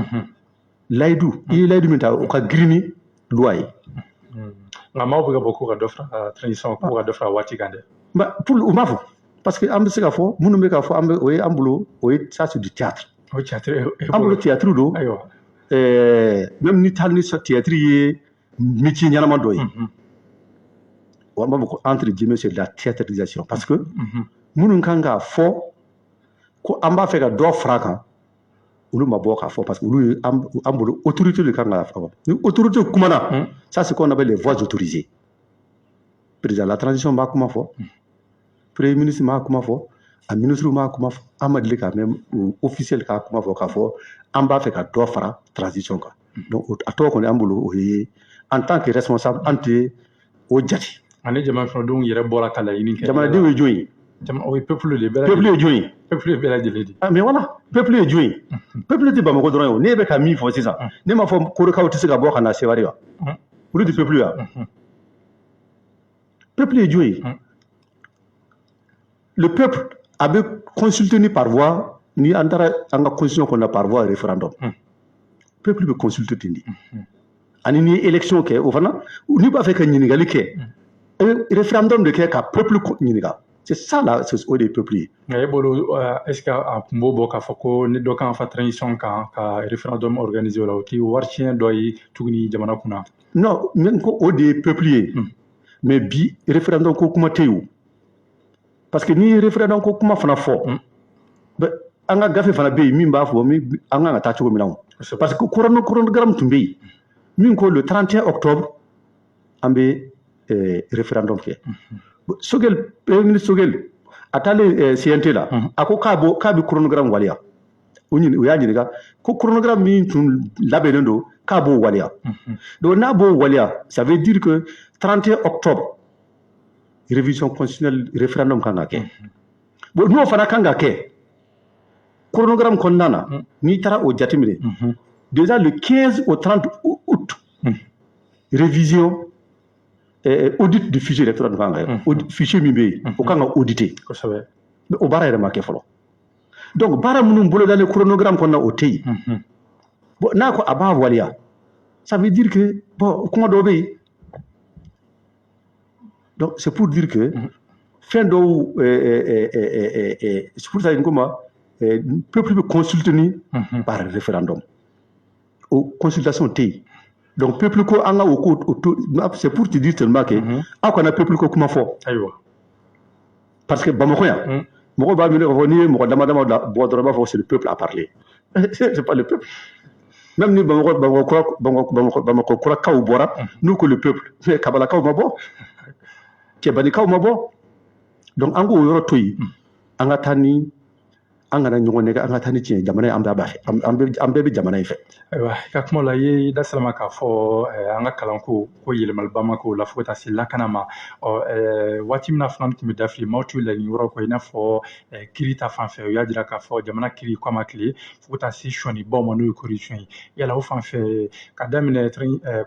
layidu, i ye layidu min ta, o ka girin ni loi ye. Nka maaw bɛ ka bɔ ko ka dɔ fara transition, ko ka dɔ fara waati kan dɛ. Ba pour u m'a fɔ, parce que an bɛ se k'a fɔ minnu bɛ k'a fɔ, an bɛ o ye an bolo, o ye ça c'est du théâtre. O théâtre. An bolo théâtre don. Ayiwa. Même ni taali ni théâtre ye métier ɲɛnama dɔ ye, an b'a fɔ ko entre guillemets c'est de la théâtralisation, parce que minnu kan k'a fɔ ko an b'a fɛ ka dɔ fara a kan, olu ma bɔ k'a fɔ, parce que olu ye an bolo autorité de kan k'a fɔ. Ni autorité kumana, ça c'est qu'on appelle les voix autorisées. Président la transition b'a kuma fɔ, premier ministre m'a kuma fɔ, a ministre m'a kuma fɔ. An ma deli k'a mɛn officiel k'a kuma fɔ k'a fɔ an b'a fɛ ka dɔ fara transition kan. Donc a tɔgɔ kɔni, an bolo o ye, en tant que responsable, an tɛ o jate. Ani jamanadenw yɛrɛ bɔra ka laɲini kɛ. Jamanadenw ye jɔn ye? O ye peuple de bɛɛ. Peuple ye jɔn ye? Peuple ye bɛɛ lajɛlen de. Ah, mais voilà, peuple ye jɔn ye? Peuple tɛ Bamakɔ dɔrɔn ye o. Ne bɛ ka min fɔ sisan, ne m'a fɔ Korokaw tɛ se ka bɔ ka na Seware wa? Olu tɛ peuple ye wa? Peuple ye jɔn ye? Le peuple a bɛ consulter ni par voie, ni an taara an ka constitution kɔnɔ, par voie référendum. Peuple bɛ consulter ten de. Ani ni ye élection kɛ, o fana, n'i b'a fɛ ka ɲininkali kɛ, i bɛ référendum de kɛ ka peuple ɲininka. C'est ça là, c'est o de ye peuple ye. Nka e bolo, est ce que a kun b'o bɔ k'a fɔ ko ni dɔ kan ka transition kan ka référendum organiser o la, o tɛ wari tiɲɛ dɔ ye tuguni jamana kunna? Non, n ko o de ye peuple ye. Mais bi référendum ko kuma tɛ yen o. Parce que n'i ye référendum ko kuma fana fɔ, An ka gafe fana bɛ yen min b'a fɔ min an kan ka taa cogo min na o. Parce que chronogramme tun bɛ yen min ko le 31 octobre an bɛ référendum kɛ. Choguel, premier ministre Choguel, a taalen CNT la, a ko k'a bɛ chronogramme waleya. U y'a ɲininka ko chronogramme min tun labɛnnen don k'a b'o waleya. Donc n'a b'o waleya, ça veut dire que 31 octobre révision constitutionnelle référendum kan ka kɛ. Bon, n'o fana kan ka kɛ chronogramme kɔnɔna na, n'i taara o jateminɛ, déjà le 15 au 30 août, révision audit du fichier électoral kan ka kɛ. Fichier min bɛ yen, o kan ka auditer. O baara yɛrɛ ma kɛ fɔlɔ. Donc baara minnu bolodalen chronogramme kɔnɔna, o tɛ yen. Bon, n'a ko a b'a waleya, ça veut dire que bon, kuma dɔw bɛ yen. Donc c'est pour dire que fɛn dɔw, c'est pour ça que n ko ma peuple bɛ consulter ni par référendum, o consultation tɛ yen. Donc peuple ko an ka o ko to, c'est pour te dire seulement que aw kana peuple ko kuma fɔ. Ayiwa. Parce que Bamakɔ yan, mɔgɔw b'a miiri k'a fɔ n'i ye mɔgɔ dama dama bɔ dɔrɔn, i b'a fɔ c'est le peuple a parlé. C'est pas le peuple. Même ni Bamakɔ kurakaw bɔra, n'u ko le peuple, mais Kabalakaw ma bɔ, Cɛbanikaw ma bɔ. Donc an k'o yɔrɔ to yen, an ka taa ni an kana ɲɔgɔn nɛgɛ, an ka taa ni tiɲɛ jamana ye, an bɛɛ b'a fɛ, an bɛɛ bɛ jamana in fɛ. Ayiwa, i ka kuma la, i ye da sira ma k'a fɔ an ka kalanko ko yɛlɛmaliba ma k'o la fo ka taa se lakana ma. Ɔ waati min na fana tun bɛ dafili, maaw tun laɲini wɛrɛw kɔ, i n'a fɔ kiiri ta fan fɛ, u y'a jira k'a fɔ jamana kiiri ko a ma tile fo ka taa se sɔnnibaw ma, n'o ye corruption ye. Yala o fan fɛ, ka daminɛ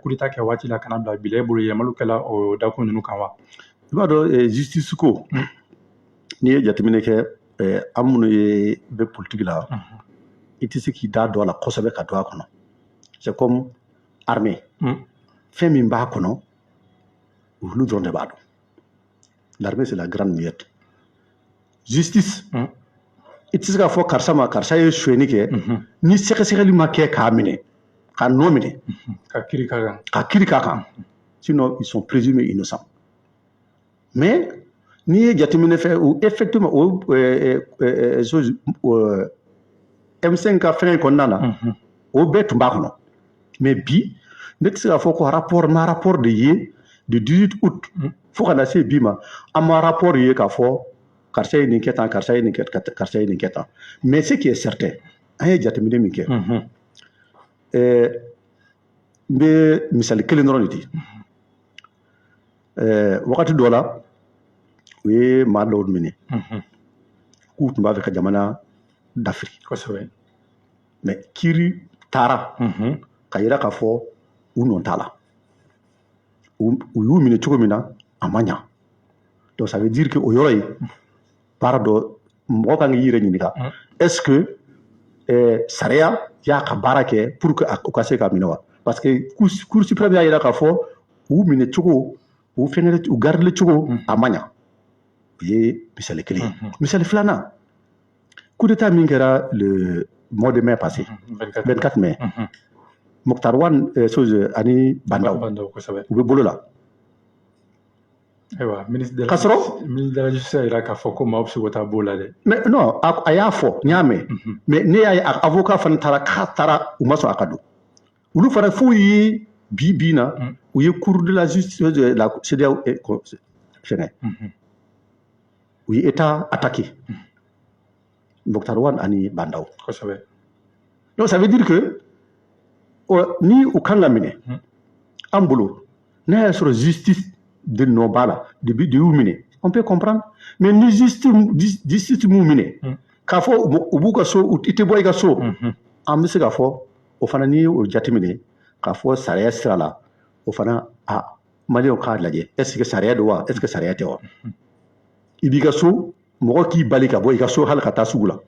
coup d'état kɛ waati la ka na bila bi la, e bolo yɛlɛmaliw kɛla o dakun ninnu kan wa? I b'a dɔn, justice ko, n'i ye jateminɛ kɛ, an minnu ye bɛ politique la, i tɛ se k'i da don a la kosɛbɛ ka don a kɔnɔ. C'est comme armée, fɛn min b'a kɔnɔ, olu dɔrɔn de b'a dɔn. L'armée, c'est la grande muette. Justice, i tɛ se k'a fɔ karisa ma karisa ye sonyɛni kɛ ni sɛgɛsɛgɛli ma kɛ k'a minɛ, k'a nɔ minɛ, ka kiiri k'a kan, ka kiiri k'a kan. Sinon ils sont présumés innocents. Mais n'i ye jateminɛ fɛ, o effectivement o chose M5 ka fɛngɛ kɔnɔna na, o bɛɛ tun b'a kɔnɔ. Mais bi, ne tɛ se k'a fɔ ko rapport ma rapport de ye du 18 août fo ka na se bi ma, an ma rapport ye k'a fɔ karisa ye nin kɛ tan, karisa ye nin kɛ, karisa ye nin kɛ tan. Mais ce qui est certain, an ye jateminɛ min kɛ, n bɛ misali kelen dɔrɔn de di. Wagati dɔ la, u ye maa dɔw minɛ k'u tun b'a fɛ ka jamana dafiri. Mais kiiri taara ka yira k'a fɔ u nɔ t'a la. U y'u minɛ cogo min na, a ma ɲa. Donc ça veut dire que o yɔrɔ ye baara dɔ, mɔgɔ kan k'i yɛrɛ ɲininka, est-ce que sariya y'a ka baara kɛ pour que u ka se ka minɛ wa? Parce que Cour suprême y'a yira k'a fɔ u minɛ cogo, u fɛngɛ, u garidile cogo, a ma ɲa. O ye misali kelen ye. Misali filanan, coup d'état min kɛra le mois de mai passé, 24 mai, Moctar Ouane ani Bah N'Daw, u bɛ bolo la. Ayiwa, ministre de la sɔrɔ ministre de la justice y'a jira k'a fɔ ko maaw bɛ se ka taa b'o la dɛ. Mais non, a y'a fɔ, n y'a mɛn. Mais ne y'a ye, avocat fana taara, k'a taara, u ma sɔn a ka don. Olu fana f'u ye bi bi na, u ye cour de la justice de la CEDEAO fɛngɛ, u ye état attaqué, Moctar Ouane ani Bah N'Daw. Donc ça veut dire que ni u kan ka minɛ an bolo, n'a y'a sɔrɔ justice de nɔ b'a la depuis de y'u minɛ, on peut comprendre. Mais ni justice m'u minɛ k'a fɔ u b'u ka so, i tɛ bɔ i ka so, an bɛ se k'a fɔ o fana, n'i y'o jateminɛ k'a fɔ sariya sira la, o fana a maliyɛnw k'a lajɛ, est ce que sariya don wa, est ce que sariya tɛ wa? I b'i ka so, mɔgɔ k'i bali ka bɔ i ka so hali ka taa sugu la.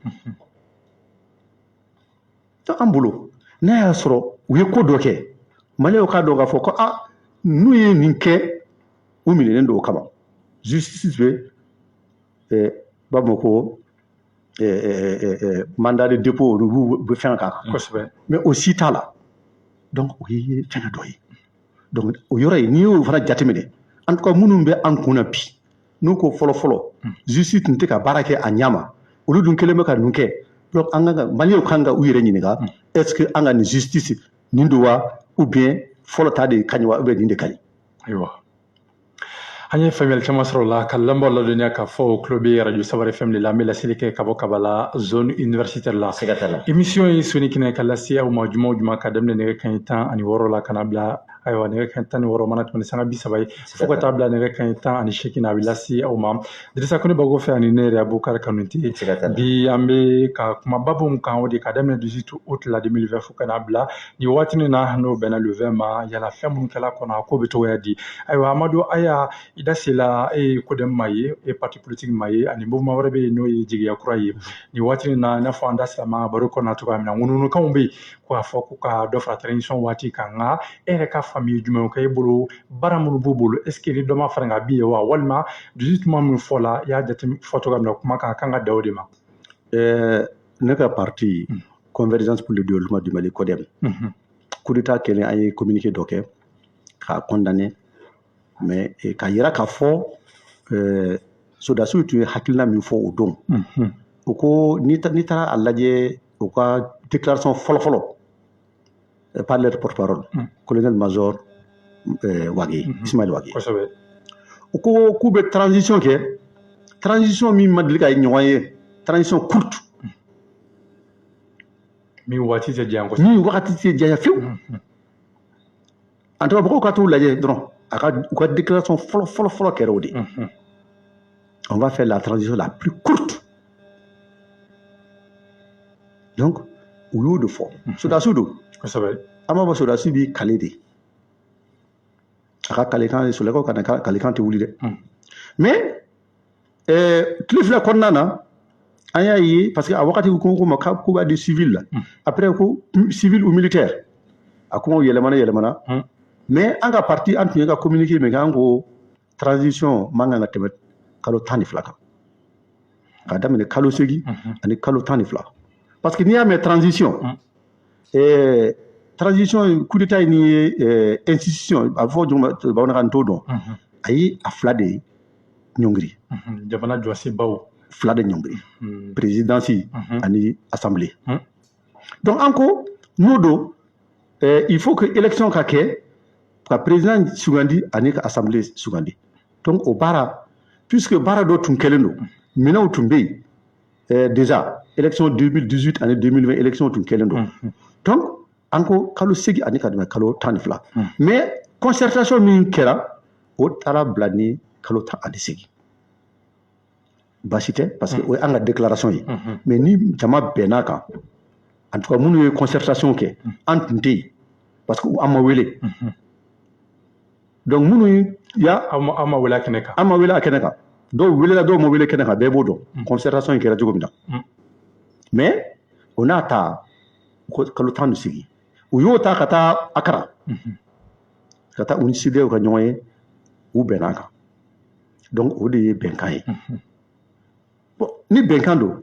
An bolo, n'a y'a sɔrɔ u ye ko dɔ kɛ, maliyɛnw k'a dɔn k'a fɔ ko a n'u ye nin kɛ, u minɛnen don o kama. Justice bɛ b'a fɔ ko mandat de dépôt, olu b'u bɛ fɛn k'a kan. Mais o si t'a la. Donc o ye fɛngɛ dɔ ye. Donc o yɔrɔ in, n'i y'o fana jateminɛ, en tout cas minnu bɛ an kun na bi, n'u ko fɔlɔ fɔlɔ justice tun tɛ ka baara kɛ a ɲɛ ma, olu dun kɛlen bɛ ka ninnu kɛ. Donc an kan ka, Maliyɛnw kan ka u yɛrɛ ɲininka, est ce que an ka nin justice nin don wa, ou bien fɔlɔ ta de ka ɲi wa, ou bien nin de ka ɲi? Ayiwa, an ye faamuyali caman sɔrɔ o la. Ka lamɛnbaaw ladɔnniya k'a fɔ o tulo bɛ Radio Sawari FM de la. An bɛ laseli kɛ ka bɔ Kabala, zone universitaire la. Siga t'a la. Émission ye soni kɛnɛ ka lase aw ma juma o juma, ka daminɛ nɛgɛ kanɲɛ 16 la ka na bila, ayiwa, nɛgɛ kanɲɛ 16 mana tɛmɛ ni sanga 30 ye, fo ka taa bila nɛgɛ kanɲɛ 18 na, a bɛ lase aw ma Dirisa Kone Bago fɛ ani ne yɛrɛ Abubakar Kanute. Siga t'a la. Bi an bɛ ka kuma babu min kan, o de ka daminɛ 18 août la 2020 fo ka n'a bila nin waatinin na, n'o bɛnna le 20 ma, yala fɛn minnu kɛla kɔnɔ, a ko bɛ cogoya di? Ayiwa Amadu, aya i da sela, e ye CODEM maa ye, e ye parti politique maa ye, ani mouvement wɛrɛ bɛ yen n'o ye Jigiya Kura ye. Nin waatinin na, i n'a fɔ an da sera ma baro kɔnɔ cogoya min na, ŋunuŋunukanw bɛ yen ko k'a fɔ ko ka dɔ fara transition waati kan. Nka e yɛrɛ ka faamu ye jumɛn ye? O kɛ e bolo, baara minnu b'u bolo, est ce que ni dɔ ma fara kan a bi ye wa, walima dusu tuma min fɔ la, i y'a jate fɔ cogoya min na, kuma kan a kan ka da o de ma? Ne ka parti, Convergence pour le développement du Mali, CODEM, coup d'état kɛlen, an ye communiqué dɔ kɛ k'a condamné, mais k'a yira k'a fɔ sɔrɔdasiw tun ye hakilina min fɔ o don, o ko n'i taara a lajɛ, u ka déclaration fɔlɔ-fɔlɔ par leur porte-parole, colonel major Wage, Ismaël Wage, u ko k'u bɛ transition kɛ, transition min ma deli ka ɲɔgɔn ye, transition courte. Min waati tɛ janya kosɛbɛ. Min wagati tɛ janya fiyewu. En tout cas, mɔgɔw ka t'u lajɛ dɔrɔn, a ka u ka déclaration fɔlɔ fɔlɔ fɔlɔ kɛra o de ye: on va faire la transition la plus courte. Donc u y'o de fɔ, sɔrɔdasiw don. An b'a fɔ sɔrɔdasi b'i kale de, a ka kalekan, sɔrɔlakaw ka na kalekan tɛ wuli dɛ. Mais tile 2 kɔnɔna na, an y'a ye, parce que a wagati ko ma k'u b'a di civil la, après ko civil ou militaire, a kumaw yɛlɛmana yɛlɛmana. Mais an ka parti, an tun ye ka communiqué min kɛ, an ko transition man kan ka tɛmɛ kalo 12 kan, k'a daminɛ kalo 8 ani kalo 12, parce que n'i y'a mɛn transition, transition, coup d'état ye nin ye, institution, a bɛ fɔ jɔn ma bamanankan, n t'o dɔn, a ye a fila de ɲɔngiri. Jamana jɔsenbaw. Fila de ɲɔngiri, présidence ani assemblée. Donc an ko n'o don, il faut que élection ka kɛ ka président sugandi ani ka assemblée sugandi. Donc o baara, puisque baara dɔ tun kɛlen don, minɛnw tun bɛ yen déjà, élection 2018 ani 2020 élection tun kɛlen don. Donc an ko kalo 8 ani ka tɛmɛ kalo 12. Mais concertation min kɛra, o taara bila ni kalo 18. Baasi tɛ, parce que o ye an ka déclaration ye. Mais ni jama bɛnn'a kan, en tout cas minnu ye concertation kɛ, an tun tɛ yen parce que an ma wele. Donc minnu y'a Aw ma wele a kɛnɛ kan. An ma wele a kɛnɛ kan. Dɔw welela, dɔw ma wele kɛnɛ kan, bɛɛ b'o dɔn concertation in kɛra cogo min na. Mais o n'a ta, kalo 18, u y'o ta ka taa Akara, ka taa u ni CEDEAO ka ɲɔgɔn ye, u bɛnn'a kan. Donc o de ye bɛnkan ye. Bon, ni bɛnkan don,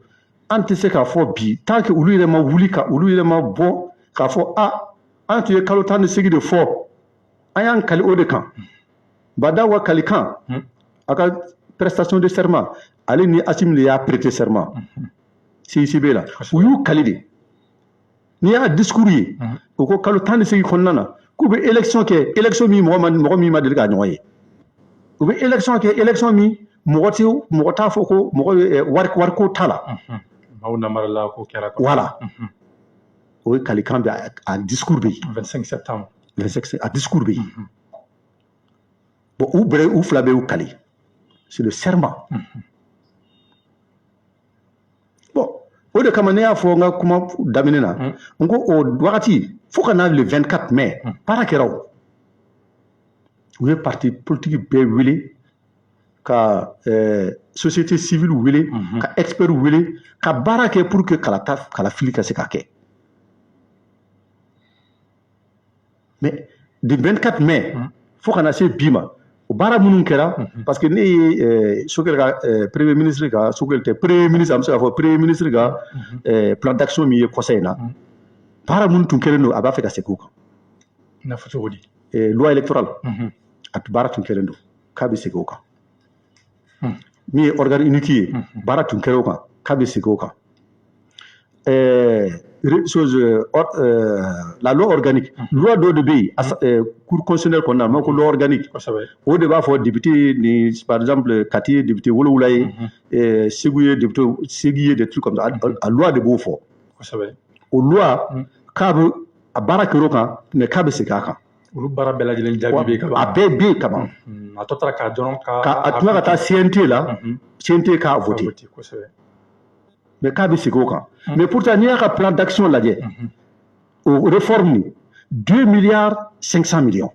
an tɛ se k'a fɔ bi, tant que olu yɛrɛ ma wuli, ka olu yɛrɛ ma bɔ k'a fɔ a an tun ye kalo 18 de fɔ, an y'an kali o de kan. Bada wa kalikan, a ka prestation de serment, ale ni Assimi de y'a prêter serment CICB la, u y'u kali de. N'i y'a discours ye, u ko kalo 18 kɔnɔna na k'u bɛ élection kɛ, élection min mɔgɔ min ma deli k'a ɲɔgɔn ye. U bɛ élection kɛ, élection min mɔgɔ tɛ mɔgɔ t'a fɔ ko mɔgɔ wariko t'a la. Maaw namarala ko kɛra. Voilà, o ye kalikan bɛ, a discours bɛ yen. 25 septembre. 25, a discours bɛ yen. Bon, u bɛrɛ u fila bɛ y'u kali, c'est le serment. Bon, o de kama ne y'a fɔ n ka kuma daminɛ na, n ko o wagati fo ka na le 24 mai, baara kɛra. O u ye parti politique bɛɛ wele, ka société civile wele, ka expert wele, ka baara kɛ pour que kalata kalafili ka se ka kɛ. Mais du 24 mai fo ka na se bi ma, o baara minnu kɛra, parce que ne ye Sogɛl ka premier ministre ka, Sogɛl tɛ premier ministre, an bɛ se k'a fɔ premier ministre ka plan d'action min ye kɔsa in na, baara minnu tun kɛlen don, a b'a fɛ ka segin o kan. I n'a fɔ cogo di? Loi électorale, a baara tun kɛlen don, k'a bɛ segin o kan. Min ye organe unique ye, baara tun kɛra o kan, k'a bɛ segin o kan. Chose, la loi organique, loi dɔ de bɛ yen cour constitutionnelle kɔnɔna na, ko loi organique, o de b'a fɔ député ni, par exemple, Kati ye député 7 ye, Segu ye député 8 ye, des trucs comme ça. A loi de b'o fɔ. O loi k'a bɛ a baara kɛr'o kan, mais k'a bɛ segin a kan. Olu baara bɛɛ lajɛlen jaabi bɛ yen ka ban. A bɛɛ bɛ yen ka ban. A tɔ taara k'a dɔrɔn ka a tila ka taa CNT la, CNT k'a voté, mais k'a bɛ segin o kan. Mais pourtant, n'i y'a ka plan d'action lajɛ, o réforme nin, 2 milliards 500 millions.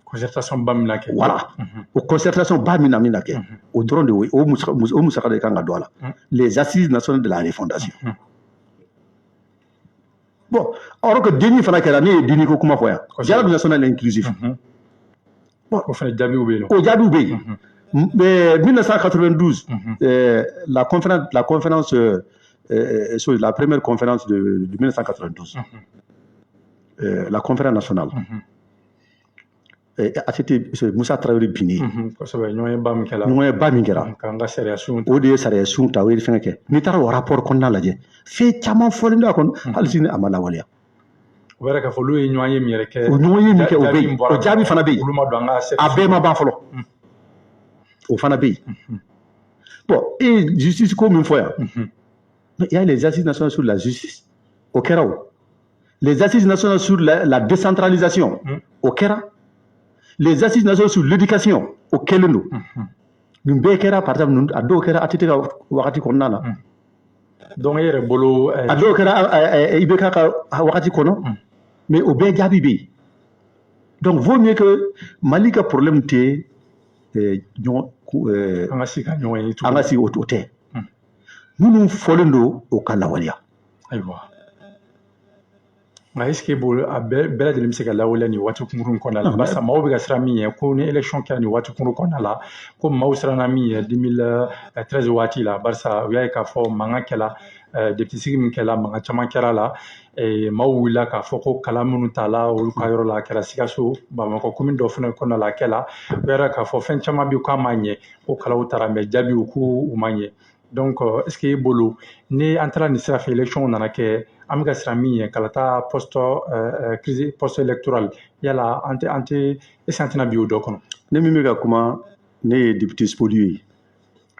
Concertation ba min na kɛ. Voilà, o concertation ba min na kɛ, o dɔrɔn de, o musaka de kan ka don a la, les assises nationales de la refondation. Bon, alors que DNI fana kɛra, ne ye DNI ko kuma fɔ yan, dialogue national inclusif. Bon, o fana jaabiw bɛ yen nɔ. O jaabiw bɛ yen. Mais 1992, la conférence, la première conférence de 1992, la conférence nationale, ATT, Moussa Traoré binnen. Kosɛbɛ, ɲɔgɔn ba min kɛra. Ɲɔgɔn ba min kɛra. K'an ka sariya sun. O de ye sariya sun ta, o ye fɛn kɛ. N'i taara o rapport kɔnɔna lajɛ, fɛn caman fɔlen don a kɔnɔ, hali sini a ma lawaleya. O yɛrɛ k'a fɔ olu ye ɲɔgɔn ye min yɛrɛ kɛ. O ɲɔgɔn ye min kɛ, o bɛ yen, o jaabi fana bɛ yen. Olu ma don an ka sariya. A bɛɛ ma ban fɔlɔ. O fana bɛ yen. Bon, e ye justice ko min fɔ yan, mais il y a les assises nationales sur la justice, o kɛra o. Les assises nationales sur la décentralisation, o kɛra. Les assises nationales sur l'éducation, o kɛlen don. Nin bɛɛ kɛra, par exemple, a dɔw kɛra ATT ka wagati kɔnɔna na. Donc e yɛrɛ bolo. A dɔw kɛra IBK ka wagati kɔnɔ, mais o bɛɛ jaabi bɛ yen. Donc vaut mieux que Mali ka problème tɛ ɲɔgɔn. An ka sigi ka ɲɔgɔn ye. An ka sigi, o tɛ. Minnu fɔlen don, o ka lawaleya. Ayiwa. Nka est ce que bolo a bɛɛ lajɛlen bɛ se ka lawaleya nin waati kunkurun kɔnɔna la? Barisa maaw bɛ ka siran min ɲɛ, ko ni élection kɛra nin waati kunkurun kɔnɔna la, ko maaw siranna min ɲɛ 2013 waati la, barisa u y'a ye k'a fɔ mankan kɛla, député sigi min kɛla, mankan caman kɛra la, maaw wulila k'a fɔ ko kala minnu tala olu ka yɔrɔ la, a kɛra Sikaso, Bamakɔ commune dɔ fana kɔnɔna la a kɛla, u y'a k'a fɔ fɛn caman bɛ yen k'a ma ɲɛ, ko kalaw taara, mais jaabiw k'u ma ɲɛ. Donc est ce que e bolo, ni an taara nin sira fɛ, élection nana kɛ, an bɛ ka siran min ɲɛ, kalata post crise post électorale, yala an tɛ est ce que an tɛna bi o dɔ kɔnɔ? Ne min bɛ ka kuma, ne ye député spolié ye.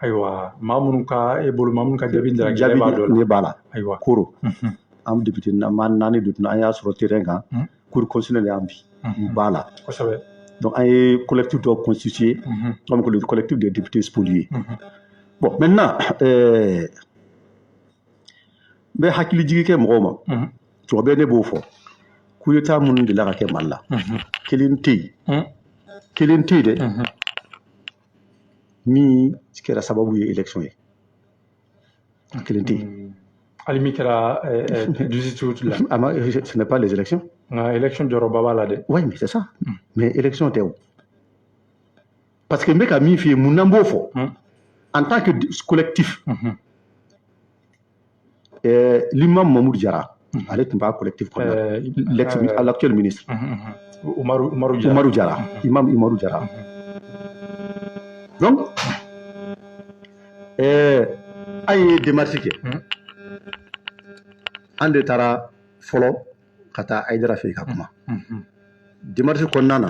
Ayiwa, maa minnu ka e bolo, maa minnu ka jaabi dara jaabi b'a dɔ la. Ne b'a la. Ayiwa. Koro. An député maa naani de tun, an y'a sɔrɔ terrain kan. Cour constitutionnelle y'an bi. N b'a la. Kosɛbɛ. Donc an ye collectif dɔ constitué, comme le collectif des députés spoliés. Bon, maintenant, n bɛ hakili jigi kɛ mɔgɔw ma. Tuma bɛɛ ne b'o fɔ. Coup d'état minnu delila ka kɛ Mali la, kelen tɛ yen. Kelen tɛ yen dɛ. Min kɛra sababu ye élection ye. Kelen tɛ yen. Hali min kɛra 18 août la. Ah, ce n'est pas les élections. Nka élection jɔyɔrɔba b'a la dɛ. Oui, mais c'est ça. Mais élection tɛ o. Parce que n bɛ ka min f'i ye, mun na n b'o fɔ? En tant que collectif, l'imam Mamoud Diarra, ale tun b'a collectif kɔnɔna, l'actuel ministre. Umaru, Umaru Diarra. Umaru Diarra, imam Umaru Diarra. Donc, an ye démarche kɛ. An de taara fɔlɔ ka taa Hayidara fɛ yen ka kuma. Démarche kɔnɔna na,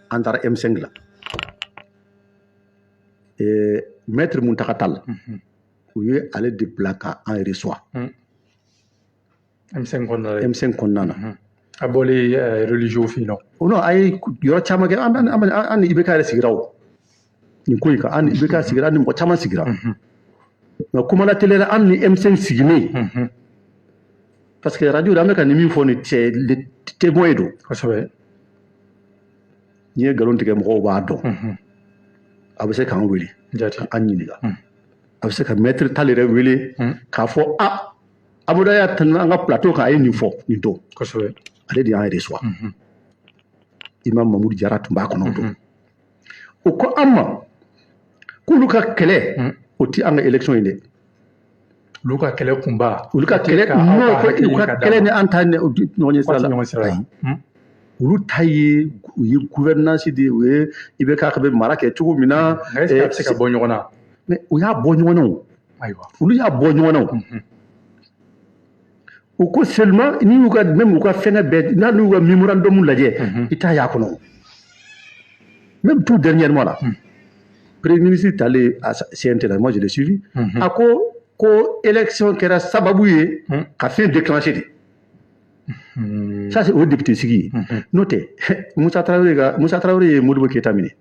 an taara M5 la. Maître Mountaga Tall, u ye ale de bila ka an reçoit. M5 kɔnɔna la. M5 kɔnɔna na. A bɔlen religieux fɛ yen nɔ. Non, a ye yɔrɔ caman kɛ, an ni IBK yɛrɛ sigira o. Nin ko in kan, an ni IBK sigira, an ni mɔgɔ caman sigira. Nka kuma la teliya, an ni M5 sigilen. Parce que radio la, an bɛ ka nin min fɔ nin, cɛ témoin don. Kosɛbɛ. N'i ye nkalon tigɛ, mɔgɔw b'a dɔn. A bɛ se k'an wele. Jati. An ɲininka. A bɛ se ka maître Tall yɛrɛ wele k'a fɔ a Abudu y'a tɛmɛ an ka plateau kan, a ye nin fɔ nin don. Kosɛbɛ. Ale de y'an reçoit. Imam Mamoud Diarra tun b'a kɔnɔ o don. O ko an ma k'olu ka kɛlɛ, o ti an ka élection ye dɛ. Olu ka kɛlɛ kunba. Olu ka kɛlɛ non, u ka kɛlɛ ni an ta ɲɔgɔn ɲɛ sira la. Ɲɔgɔn sira la. Olu ta ye, u ye gouvernance de ye, u ye IBK bɛ mara kɛ cogo min na. Nka est ce que a bɛ se ka bɔ ɲɔgɔn na? Mais u y'a bɔ ɲɔgɔn na o. Ayiwa. Olu y'a bɔ ɲɔgɔn na o. U ko seulement n'i y'u ka, même u ka fɛngɛ bɛɛ n'a n'u ka mémorandum lajɛ, i t'a y'a kɔnɔ. Même tout dernièrement là, premier ministre talen à CNT la, moi je l'ai suivi, a ko élection kɛra sababu ye ka fɛn déclencher de. Ça, c'est o député sigi ye. N'o tɛ, Musa Tarawele ka, Musa Tarawele ye Modibo Keyita minɛ,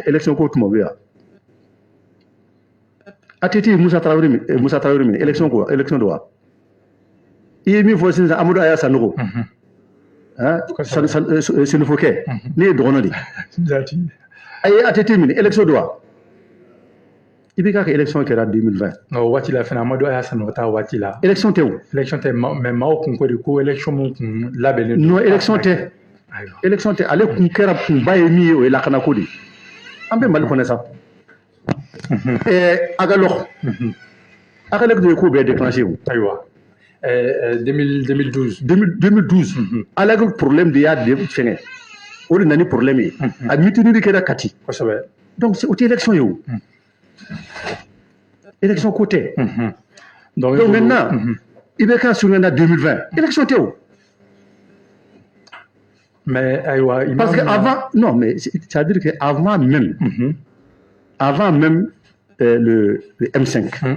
élection ko tuma bɛ yan. ATT ye Musa Tarawele Musa Tarawele minɛ, élection ko, élection don wa? I ye min fɔ sisan, Amadu Aya Sanogo, hein, Senufokɛ, ne ye dɔgɔnɔ de ye. A ye ATT minɛ, élection don wa? I bɛ k'a ka élection kɛra 2020. O waati la fana, Amadu Aya Sanogo ta waati la. Élection tɛ o. Élection tɛ, mais maaw kun ko de ko élection mun kun labɛnnen don. Non, élection tɛ. Élection tɛ. Ale kun kɛra kunba ye min ye, o ye lakanako de ye. An bɛ Mali kɔnɔ sa. Agalok. Agalok de ye ko bɛɛ déclenché o. Ayiwa. 2012. 2012. Agalok problème de y'a de fɛngɛ. O de nana ni problème ye. A mutinerie kɛra Kati. Donc o tɛ élection ye o. Élection ko tɛ. Donc maintenant, IBK surunyana 2020. Élection tɛ o. Mais ayiwa. Parce que avant, non, mais c'est-à-dire que avant même le M5,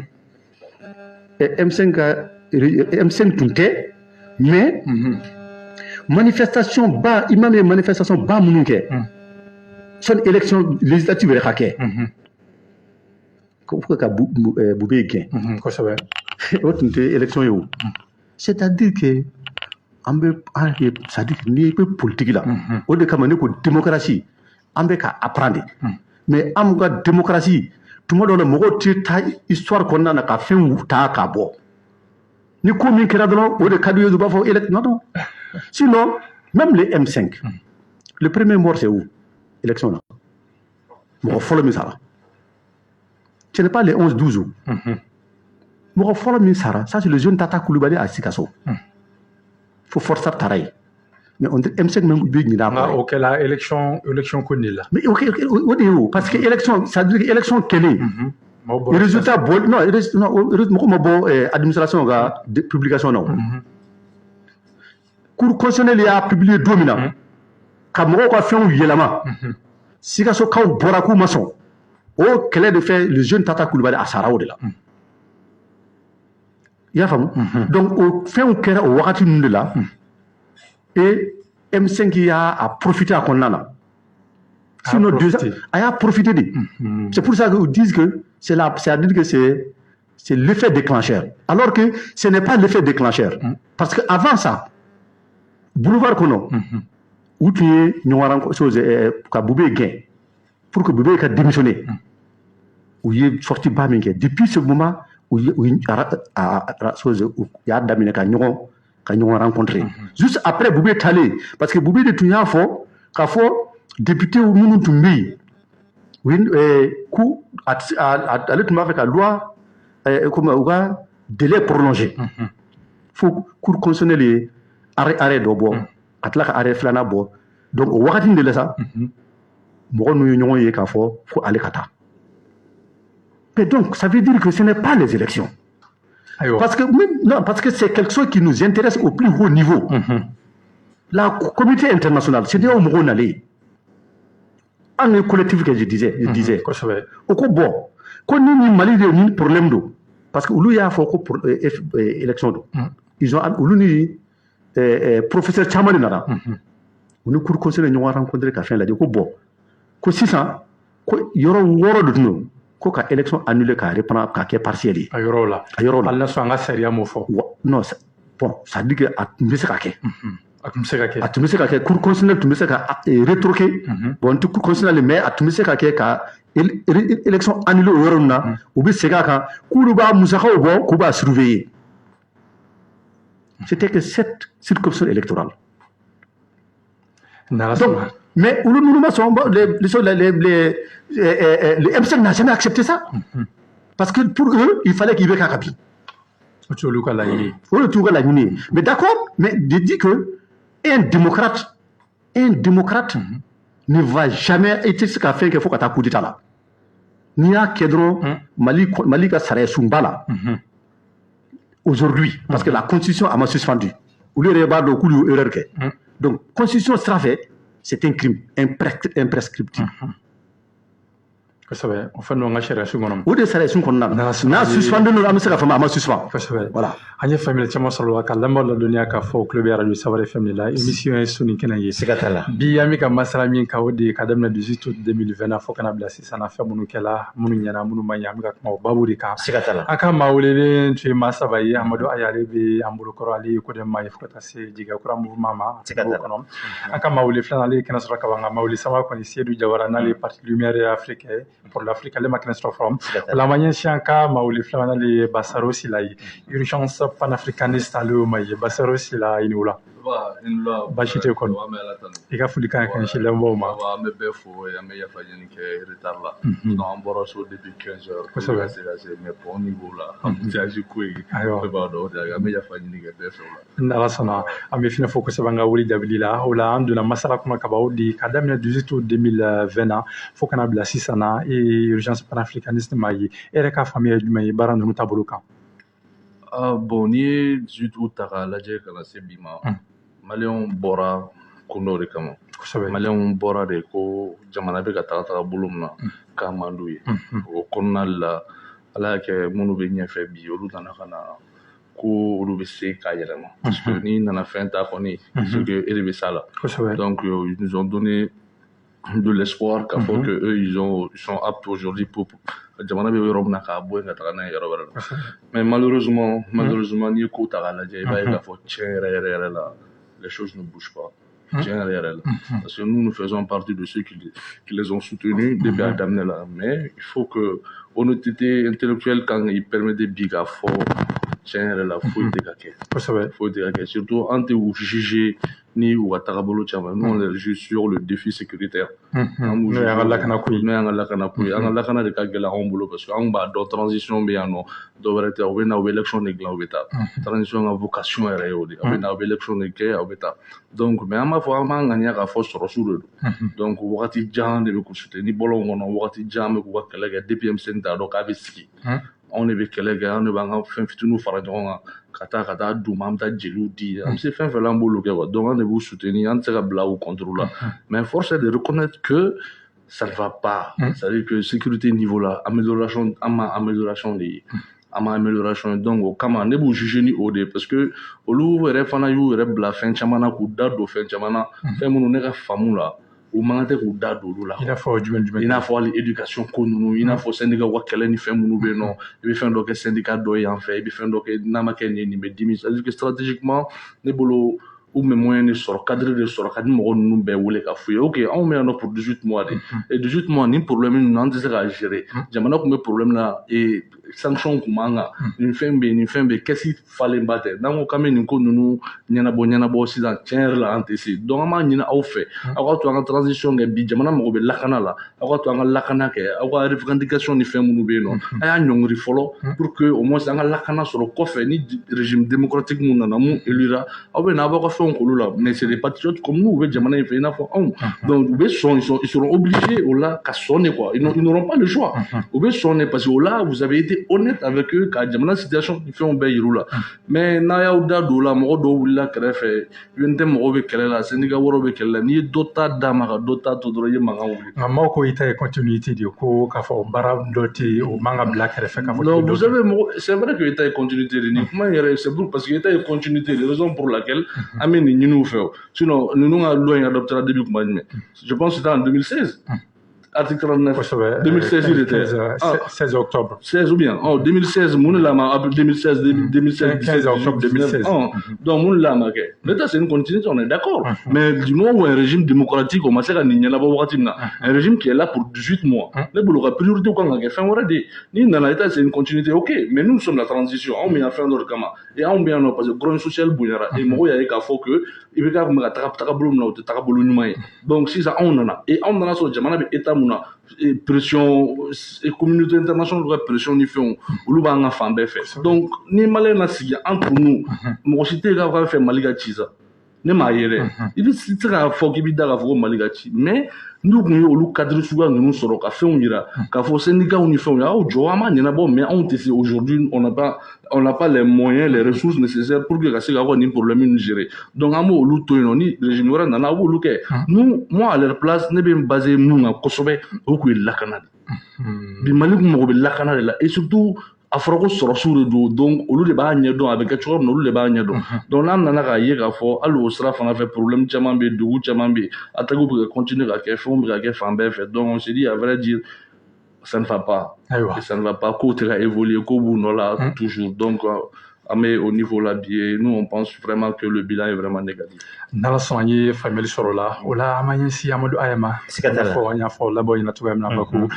et M5 M5 tun tɛ, mais manifestation ba, imam ye manifestation ba minnu kɛ, sani élection législative yɛrɛ ka kɛ, ko fo ka Boubèye gɛn. O tun tɛ élection ye o. C'est-à-dire que an bɛ an ye, c'est-à-dire que n'i bɛ politique la, o de kama ne ko démocratie, an bɛ ka apprendre. Mais an ka démocratie, tuma dɔw la mɔgɔw tɛ taa histoire kɔnɔna na ka fɛnw ta k'a bɔ. Ni ko min kɛra dɔrɔn, o de ka d'u ye, u b'a fɔ non, non. Sinon, même les M5, le premier mort, c'est où? Élection na. Mɔgɔ fɔlɔ min sara, ce n'est pas les 11 12 o. Mɔgɔ fɔlɔ min sara, ça, c'est le jeune Tata Coulibaly à Sikasso. Fo forçat taara yen. Mais on dirait M5 même bɛ ɲinɛ a kɔ. O kɛla élection ko de la. Mais o de ye o, parce que élection, ça veut dire que élection kɛlen, résultat bɔ, non, non, mɔgɔ ma bɔ administration ka publication na o. Cour constitutionnelle y'a publier don min na, ka mɔgɔw ka fɛnw yɛlɛma, Sikasokaw bɔra k'u ma sɔn. O kɛlɛ de fɛ, le jeune Tata Coulibaly a sara o de la. I y'a faamu? Donc o fɛnw kɛra o wagati ninnu de la, et M5 y'a a profité a kɔnɔna na. Sinon, a y'a profité de. C'est pour ça qu'ils disent que c'est la, c'est-à-dire que c'est l'effet déclencheur. Alors que ce n'est pas l'effet déclencheur. Parce que avant ça, boulevard kɔnɔ, u tun ye ɲɔgɔn chose ka Boubèye gɛn pour que Boubèye ka démissionner. U ye sortie ba min kɛ, depuis ce moment, u ye chose, u y'a daminɛ ka ɲɔgɔn rencontrer. Juste après Boubèye talen, parce que Boubèye de tun y'a fɔ k'a fɔ député minnu tun bɛ yen, u ye ko ale tun b'a fɛ ka loi comme u ka délai prolongé, fo cour constitutionnelle ye arrêt dɔ bɔ, ka tila ka arrêt filanan bɔ. Donc o wagati de la sa, mɔgɔ ninnu ye ɲɔgɔn ye k'a fɔ ko ale ka taa. Mais donc ça veut dire que ce n'est pas les élections. Parce que même, non, parce que c'est quelque chose qui nous intéresse au plus haut niveau. La communauté internationale, CEDEAO mɔgɔw nalen, an ye collectif kɛ, je disais. O ko bon, ko ni Mali de ni problème don, parce que olu y'a fɔ ko élection don. Ils ont, olu ni professeur caman de nana. U ni cour constitutionnelle ɲɔgɔn rencontré ka fɛn lajɛ, ko bon, ko sisan ko yɔrɔ wɔɔrɔ de tun don, ko ka élection annulée, ka reprendre, ka kɛ partiel ye. A yɔrɔw la. A yɔrɔw la. Hali n'a sɔrɔ an ka sariya m'o fɔ. Non, bon, ça dit que a tun bɛ se ka kɛ. A tun bɛ se ka kɛ. A tun bɛ se ka kɛ, cour constitutionnelle tun bɛ se ka rétroquer. Bon, n tɛ cour constitutionnelle, mais a tun bɛ se ka kɛ ka élection annulée o yɔrɔ ninnu na, u bɛ segin a kan k'olu b'a musakaw bɔ, k'u b'a surveiller. C'était que cette circonscription électorale. Donc, mais olu ninnu ma sɔn, les M5 n'a jamais accepté ça. Parce que pour eux, il fallait qu'IBK ka bin. O tɛ olu ka laɲini ye. O de t'u ka laɲini ye. Mais d'accord, mais de dire que un démocrate ne va jamais, i tɛ se ka fɛn kɛ fo ka taa coup d'état la. N'i y'a kɛ dɔrɔn, Mali ka sariya sunba la, Aujourd'hui, parce que la constitution a ma suspendu, olu yɛrɛ b'a dɔn k'olu y'o erreur kɛ. Donc constitution sira fɛ, c'est un crime imprescriptible. Kosɛbɛ, o fɛn ninnu, an ka sariya sun kɔnɔ. O de sariya sun kɔnɔna na, n'a suspendu don, an bɛ se ka faamu, a ma suspend. Kosɛbɛ. Voilà. An ye faamuyali caman sɔrɔ la ka lamɛnw ladɔnniya k'a fɔ tulo bɛ arajo Sawari FM de la, émission ye Soni kɛnɛ ye. Siga t'a la. Bi an bɛ ka masala min kan, o de ye ka daminɛ 18 août 2020 na fo kana bila sisan na, fɛn minnu kɛla, minnu ɲɛna, minnu ma ɲɛ, an bɛ ka kuma o baabu de kan. Siga t'a la. An ka maa welelen tun ye maa saba ye. Amadu Aya, ale bɛ an bolokɔrɔ, ale ye CODEM maa ye fo ka taa se Jigiya Kura mouvement ma. Siga t'a la. Kɔnɔ an ka maa wele filanan, ale ye kɛnɛ sɔrɔ ka ban. Nka maa wele saba kɔni, Seydou Jawara, n'ale ye parti Lumière Afrique pour l'Afrique, ale ma kɛnɛ sɔrɔ fɔlɔ. Siga t'a O la. La an b'an ɲɛsin an ka maa wele filanan, n'ale ye Basaro Sila ye, Urgence panafricaniste, ale y'o ma ye. Basaro Sila, i ni wula. Baasi tɛ kɔni? I ka folikan ka ɲɛsin lamɛnbaaw ma. An bɛ bɛɛ fo, an bɛ yafa ɲini kɛ retard la. Donc an bɔra so depuis 15 heures. Kosɛbɛ. Ka se ka se, mais pont niveau la, embouteillage ko in, Ayiwa. bɛɛ b'a dɔn, o de la an bɛ yafa ɲini kɛ bɛɛ fɛ o la. Ni Ala sɔnna, an bɛ finɛ fo kosɛbɛ an ka wele jaabili la. O la an donna masala kɔnɔ ka ban, o de ka daminɛ 18 août 2020 na fo kana bila sisan na, e ye Urgence panafricaniste maa ye, e yɛrɛ ka faamuya ye jumɛn ye baara ninnu taabolo kan? Ah bon, n'i ye 18 août ta k'a lajɛ ka na se bi ma, Maliyɛnw bɔra kun dɔ de kama. Maliyɛnw bɔra de ko jamana bɛ ka taga taga bolo min na, k'a man d'u ye. O kɔnɔna de la, Ala y'a kɛ minnu bɛ ɲɛfɛ bi, olu nana ka na ko olu bɛ se k'a yɛlɛma. Parce que n'i nana fɛn ta kɔni, c'est que e de bɛ s'a la. Donc ils nous ont donné de l'espoir k'a fɔ que eux ils sont aptes aujourd'hui pour jamana bɛ yɔrɔ min na k'a bɔ yen ka taga n'a ye yɔrɔ wɛrɛ la. Mais malheureusement, n'i ye ko ta k'a lajɛ, i b'a ye k'a fɔ tiɲɛ yɛrɛ yɛrɛ yɛrɛ la, les choses ne bougent pas. Tiɲɛ yɛrɛ yɛrɛ la. Parce que nous, nous faisons partie de ceux qui les ont soutenus depuis a daminɛ la. Mais il faut que honnêteté intellectuelle kan i permettre bi k'a fɔ tiɲɛ yɛrɛ la, foyi tɛ ka kɛ. Foyi tɛ ka kɛ. Surtout an tɛ u juger ni u ka tagabolo caman. Nous, on les juge sur le défi sécuritaire. An b'u N'o y'an ka juger lakana ko ye. N'o y'an ka lakana ko ye. An ka lakana de ka gɛlɛn anw bolo, parce que anw b'a dɔn transition bɛ yan nɔ, dɔw wɛrɛ tɛ, u bɛ na, u bɛ élection de dilan, u bɛ taa. Transition ka vocation yɛrɛ ye o de ye. A bɛ na, u bɛ élection de kɛ, aw bɛ taa. Donc mais an b'a fɔ, an b'an ŋaniya k'a fɔ sɔrɔsiw de don. Donc wagati jan de bɛ k'u soutenir ni bɔlɔn kɔnɔ, wagati jan bɛ k'u ka kɛlɛ kɛ depuis M5 t'a dɔn k'a bɛ sigi. Anw de bɛ kɛlɛ kɛ, anw de b'an ka fɛn fitininw fara ɲɔgɔn kan ka taa d'u ma, an bɛ taa jeliw di, an bɛ se fɛn fɛn la, an b'olu kɛ quoi. Donc an de b'u soutenir, an tɛ se ka bila u contre la. Mais force est de reconnaître que ça ne va pas. C'est-à-dire que sécurité niveau la, amélioration, an ma amélioration de ye. An ma amélioration ye. Donc o kama ne b'u juger ni o de ye, parce que olu yɛrɛ fana y'u yɛrɛ bila fɛn caman na, k'u da don fɛn caman na, fɛn minnu ne ka faamu la, u man kan tɛ k'u da don olu la. I n'a fɔ jumɛn jumɛn? I n'a fɔ hali éducation ko ninnu, i n'a fɔ syndicat ka kɛlɛ ni fɛn minnu bɛ yen nɔ, i bɛ fɛn dɔ kɛ syndicat dɔ ye yan fɛ, i bɛ fɛn dɔ kɛ n'a ma kɛ nin ye, nin bɛ dimi. C'est à dire que stratégiquement, ne bolo, u bɛ moyen de sɔrɔ, cadre de sɔrɔ ka di mɔgɔ ninnu bɛɛ wele ka f'u ye: ok, anw bɛ yan nɔ pour 18 mois de, et 18 mois nin problème ninnu, an tɛ se k'a gérer. Jamana tun bɛ problème na et sanction tun b'an kan, nin fɛn bɛ yen, nin fɛn bɛ yen, kɛsi falenba tɛ. N'an ko k'an bɛ nin ko ninnu ɲɛnabɔ sisan, tiɲɛ yɛrɛ la, an tɛ se. Donc an b'a ɲini aw fɛ, aw ka to an ka transition kɛ. Bi jamana mago bɛ lakana la, aw ka to an ka lakana kɛ. Aw ka revendication ni fɛn minnu bɛ yen nɔ, a y'a ɲɔngiri fɔlɔ pour que au moins an ka lakana sɔrɔ. Kɔfɛ, ni régime démocratique mun nana, mun élira, aw bɛ na, aw b'aw ka fɛnw k'olu la. Mais c'est des patriotes comme nous, u bɛ jamana in fɛ i n'a fɔ anw. Donc u bɛ sɔn, ils seront obligés o la ka sɔn de quoi. Ils n'auront pas le choix, u bɛ sɔn de, parce que o la vous avez été honnête avec eux ka jamana situation ni fɛnw bɛɛ yir'u la. Mais n'a y'aw da don o la, mɔgɔ dɔw wulila kɛrɛfɛ, UNT mɔgɔw bɛ kɛlɛ la, syndicat wɛrɛw bɛ kɛlɛ la, n'i ye dɔ ta d'a ma ka dɔ ta to dɔrɔn, i ye mankan wuli. Nka maaw ko i ta ye continuité de ye, ko k'a fɔ baara dɔ tɛ yen, o man ka bila kɛrɛfɛ k'a fɔ. Non, vous savez, mɔgɔ, c'est vrai que État ye continuité de nin kuma in yɛrɛ, c'est pour parce que État ye continuité de, raison pour laquelle an bɛ nin ɲini u fɛ o. Sinon ninnu ka loi in adoptera depuis kuma jumɛn? Je pense que c'était en 2016. Article 39. Kosɛbɛ. 2016 de tɛ? 16 octobre. 16 ou bien, oh, 2016, mun de la ma 2016, 2016, 15 octobre 2016. Oh, donc mun de la ma kɛ? L'État, c'est une continuité, on est d'accord, mais du moment où un régime démocratique o ma se ka nin ɲɛnabɔ wagati min na, un régime qui est là pour 18 mois, ne bolo ka priorité kan ka kɛ fɛn wɛrɛ de ye. N'i nana, État c'est une continuité, ok, mais nous, nous sommes la transition. Anw bɛ yan fɛn dɔ de kama et anw bɛ yan nɔ parce que grogne sociale bonyara et mɔgɔw y'a ye k'a fɔ que IBK tun bɛ ka taga tagabolo min na, o tɛ tagabolo ɲuman ye. Donc sisan anw nana et anw nana sɔrɔ jamana bɛ état mun na, pression communauté internationale ka pression ni fɛnw, olu b'an ka fan bɛɛ fɛ. Donc ni Maliyɛn na sigi entre nous, mɔgɔ si tɛ yen k'a fɛ Mali ka ci sa. Ne m'a ye dɛ. I bɛ se k'a fɔ k'i bɛ da k'a fɔ ko Mali ka ci, mais n'u tun ye olu cadre suguya ninnu sɔrɔ ka fɛnw yira, k'a fɔ syndicats ni fɛnw ye, aw jɔ, an b'a ɲɛnabɔ, mais anw tɛ se. Aujourd'hui, on n'a pas les moyens, les ressources nécessaires pour que ka se k'aw ka nin problème ninnu gérer. Donc an b'olu to yen nɔ, ni régime wɛrɛ nana, a b'olu kɛ. Nous, moi, à leur place, ne bɛ n baser mun kan kosɛbɛ, o tun ye lakana de. Bi Mali kun mago bɛ lakana de la, et surtout a fɔra ko sɔrɔsiw de don, donc olu de b'a ɲɛdɔn a bɛ kɛ cogo min na, olu de b'a ɲɛdɔn. Donc n'an nana k'a ye k'a fɔ hali o sira fana fɛ, problème caman bɛ yen, dugu caman bɛ yen, attaques bɛ ka continuer ka kɛ, fɛnw bɛ ka kɛ fan bɛɛ fɛ. Donc on se dit, à vrai dire, ça ne va pas. Ayiwa. Et ça ne va pas, kow tɛ ka évoluer, kow b'u nɔ la toujours. Donc an bɛ au niveau la bi ye, nous, on pense vraiment que le bilan est vraiment négatif. N'Ala sɔnna, an ye faamuyali sɔrɔ o la. O la, an b'an ɲɛsin Amadu Aya ma. Siga t'a la. Fɔ an y'a fɔ labɔ ɲɛna cogoya min na, Baku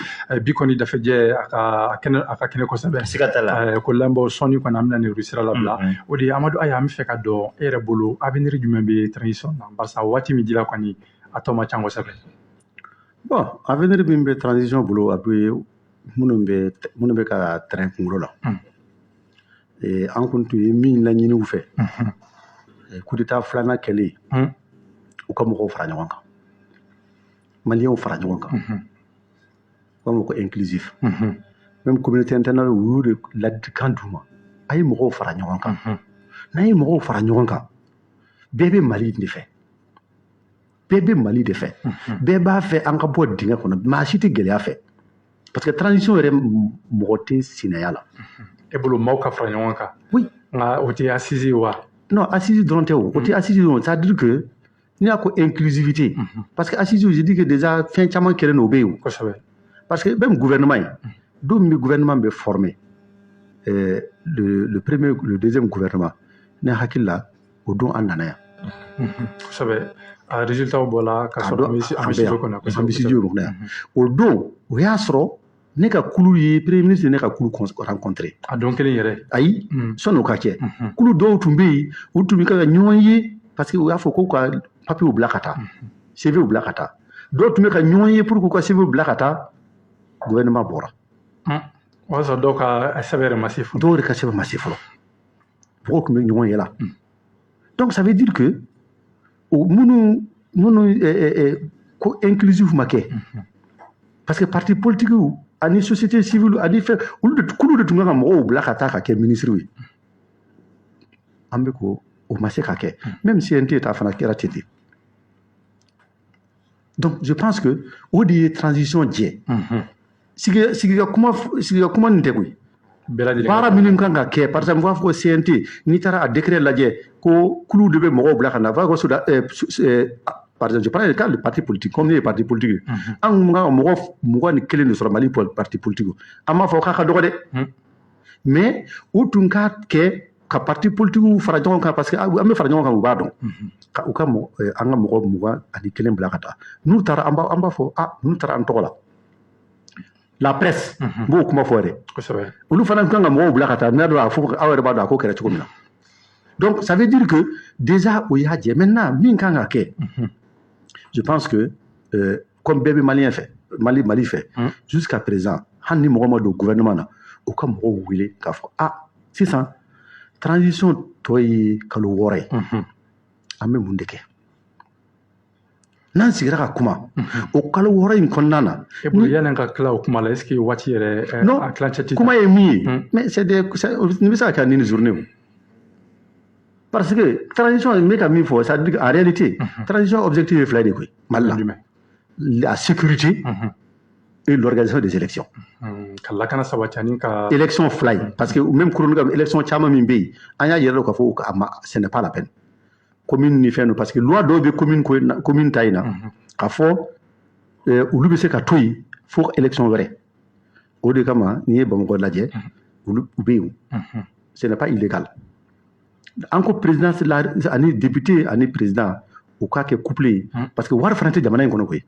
bi kɔni dafejɛ a ka a kɛnɛ, a ka kɛnɛ kosɛbɛ. Siga t'a la. Ko lamɛnbaaw, sɔnni kɔni an bɛna nin sira labila. O de ye, Amadu Aya, an bɛ fɛ ka dɔn e yɛrɛ bolo, avenir jumɛn bɛ transition na? Barisa waati min dila kɔni, a tɔ ma ca kosɛbɛ. Bon, avenir min bɛ transition bolo, a bɛ minnu bɛ ka train kunkolo la. An kun tun ye min laɲini u fɛ, coup d'état filanan kɛlen, u ka mɔgɔw fara ɲɔgɔn kan, Maliyɛnw fara ɲɔgɔn kan, u b'a fɔ ko inclusif. Même communauté internationale, u y'o de ladilikan d'u ma: a ye mɔgɔw fara ɲɔgɔn kan. N'a ye mɔgɔw fara ɲɔgɔn kan, bɛɛ bɛ Mali de fɛ, bɛɛ bɛ Mali de fɛ, bɛɛ b'a fɛ an ka bɔ dingɛ kɔnɔ, maa si tɛ gɛlɛya fɛ, parce que transition yɛrɛ, mɔgɔ tɛ sinaya la. E bolo, maaw ka fara ɲɔgɔn kan? Oui. Nka o tɛ assise ye wa? Non, assise dɔrɔn tɛ o, o tɛ assise dɔrɔn. C'est à dire que n'i y'a ko inclusivité, parce que assise, je dis que déjà fɛn caman kɛlen don, o bɛ yen o. Parce que même gouvernement ye, don min gouvernement bɛ formé, le premier, le deuxième gouvernement, ne hakili la, o don an nana yan. Kosɛbɛ, a résultat bɔra ka sɔrɔ an bɛ studio kɔnɔ. An bɛ studio kɔnɔ yan. O don, o y'a sɔrɔ ne ka kulu ye, premier ministre ne ka kulu rencontré. A don kelen yɛrɛ? Ayi, sɔnni o ka kɛ, kulu dɔw tun bɛ yen, u tun bɛ ka ɲɔgɔn ye, parce que u y'a fɔ k'u ka papiers bila ka taa, CV bila ka taa. Dɔw tun bɛ ka ɲɔgɔn ye pour k'u ka CV bila ka taa, gouvernement bɔra. O y'a sɔrɔ dɔw ka sɛbɛn yɛrɛ ma se fɔlɔ. Dɔw yɛrɛ ka sɛbɛn ma se fɔlɔ, mɔgɔw tun bɛ ɲɔgɔn ye la. Donc ça veut dire que o minnu ko inclusif ma kɛ, parce que parti politique ani société civile ani fɛn, olu de kulu de tun kan ka mɔgɔw bila ka taa ka kɛ ministre ye. An bɛ ko o ma se ka kɛ. Même CNT ta fana kɛra ten de. Donc je pense que o de ye transition jɛ. Sigi ka kuma nin tɛ koyi. Baara minnu kan ka kɛ, par exemple, u b'a fɔ ko CNT, n'i taara a décret lajɛ, ko kulu de bɛ mɔgɔw bila ka na, f'a ko soda, par exemple, je prends le cas de parti politique, comme ne ye parti politique ye, an kun kan ka mɔgɔ 21 de sɔrɔ Mali parti politique. An b'a fɔ k'a ka dɔgɔ dɛ, mais u tun ka kɛ ka parti politique fara ɲɔgɔn kan, parce que an bɛ fara ɲɔgɔn kan, u b'a dɔn ka u ka mɔgɔ, an ka mɔgɔ 21 bila ka taa. N'u taara, an b'a fɔ: ah, n'u taara an tɔgɔ la. La presse, n b'o kuma fɔ yɛrɛ, olu fana kan ka mɔgɔw bila ka taa. N'a dɔn a fɔ, aw yɛrɛ b'a dɔn a ko kɛra cogo min na. Donc ça veut dire que déjà o y'a jɛ. Maintenant, min kan ka kɛ, je pense que comme bɛɛ bɛ Malien fɛ, Mali fɛ, jusqu'à présent, hali ni mɔgɔ ma don gouvernement na, u ka mɔgɔw wele k'a fɔ: ah, sisan transition tɔ ye kalo 6 ye, an bɛ mun de kɛ? N'an sigira ka kuma o kalo 6 in kɔnɔna na. E bolo, yanni ka tila o kuma la, est ce que waati yɛrɛ Non, a tilancɛ tɛ? Kuma ye min ye, mais c'est des nin bɛ se ka kɛ ni journée o, parce que transition, n bɛ ka min fɔ, c'est à dire en réalité, transition objectif ye fila de koyi Mali la: la sécurité et l'organisation des élections. Ka lakana sabati ani ka Élection fila ye, parce que même chronogramme élection caman min bɛ yen, an y'a yɛrɛ dɔn k'a fɔ a ma, ce n'est pas la peine, commune ni fɛn don, parce que loi dɔw bɛ commune ko commune ta in na k'a fɔ olu bɛ se ka to yen fo élection wɛrɛ. O de kama, n'i ye Bamakɔ lajɛ, olu u bɛ yen, ce n'est pas illégal. An ko présidence la ani député ani président, u k'a kɛ couple ye, parce que wari fana tɛ jamana in kɔnɔ koyi.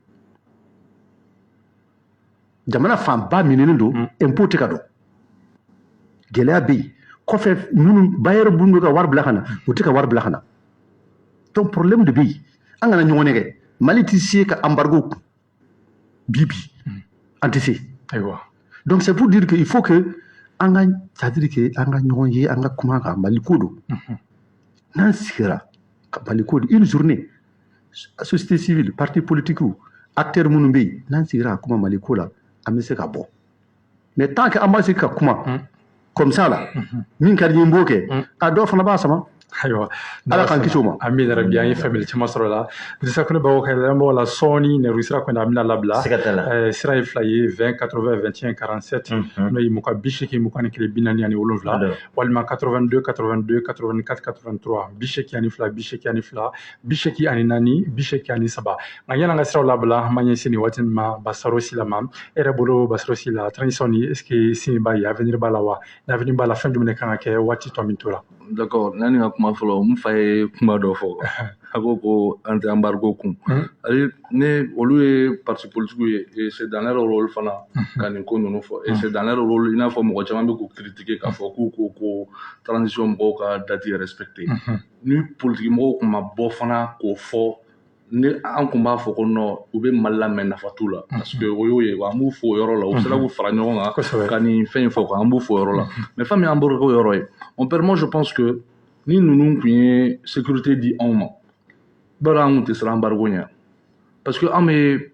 Jamana fanba minɛnen don, impôt tɛ ka don, gɛlɛya bɛ yen. Kɔfɛ, minnu bailleur minnu bɛ ka wari bila ka na, u tɛ ka wari bila ka na. Donc problème de bɛ yen, an kana ɲɔgɔn nɛgɛ. Mali tɛ se ka embargo kun bi bi, an tɛ se. Ayiwa. Donc c'est pour dire que il faut que an ka, c'est à dire que an ka ɲɔgɔn ye, an ka kuma kan. Mali ko don, n'an sigira ka Mali ko une journée, société civile, parti politique, acteur minnu bɛ yen, n'an sigira ka kuma Mali ko la, an bɛ se ka bɔ. Mais tant que an ma sigi ka kuma comme ça la, min ka di n ye n b'o kɛ, a dɔw fana b'a sama. Ayiwa. Ala k'an kisi o ma. Amina rabi. An ye faamuyali caman sɔrɔ la. Dirisa Kone Bawo ka lamɛnbagaw la, sɔɔni nɛgɛjuru sira kɔni a bɛna labila. Siga t'a la. Sira ye fila ye: 20 80 21 47, n'o ye 20 80 21 47, walima 82 82 84 83, 82 82 84 83. Nka yan'an ka siraw labila, an b'an ɲɛsin nin waati ma Basaro Sila ma. E yɛrɛ bolo, Basaro Sila, transition ni, est ce que sini b'a ye, avenir b'a la wa? Ni avenir b'a la, fɛn jumɛn de kan ka kɛ waati tɔ min tora? D'accord, yanni ka kuma fɔlɔ, n fa ye kuma dɔ fɔ. A ko ko an tɛ embargo kun. Ale ne, olu ye parti politique ye et c'est dans leur rôle fana ka nin ko ninnu fɔ, et c'est dans leur rôle, i n'a fɔ mɔgɔ caman bɛ k'u critiquer k'a fɔ k'u ko ko transition mɔgɔw ka date respecter. Ni politique mɔgɔw kun ma bɔ fana k'o fɔ, ni an kun b'a fɔ ko non, u bɛ Mali la mais nafa t'u la, parce que o y'o ye, an b'u fo o yɔrɔ la, u sera k'u fara ɲɔgɔn kan ka nin fɛn in fɔ quoi, an b'u fo o yɔrɔ la. Mais fɛn min embargo yɔrɔ ye, on perd, moi je pense que ni ninnu kun ye sécurité di anw ma, bari an kun tɛ siran embargo ɲɛ, parce que an bɛ,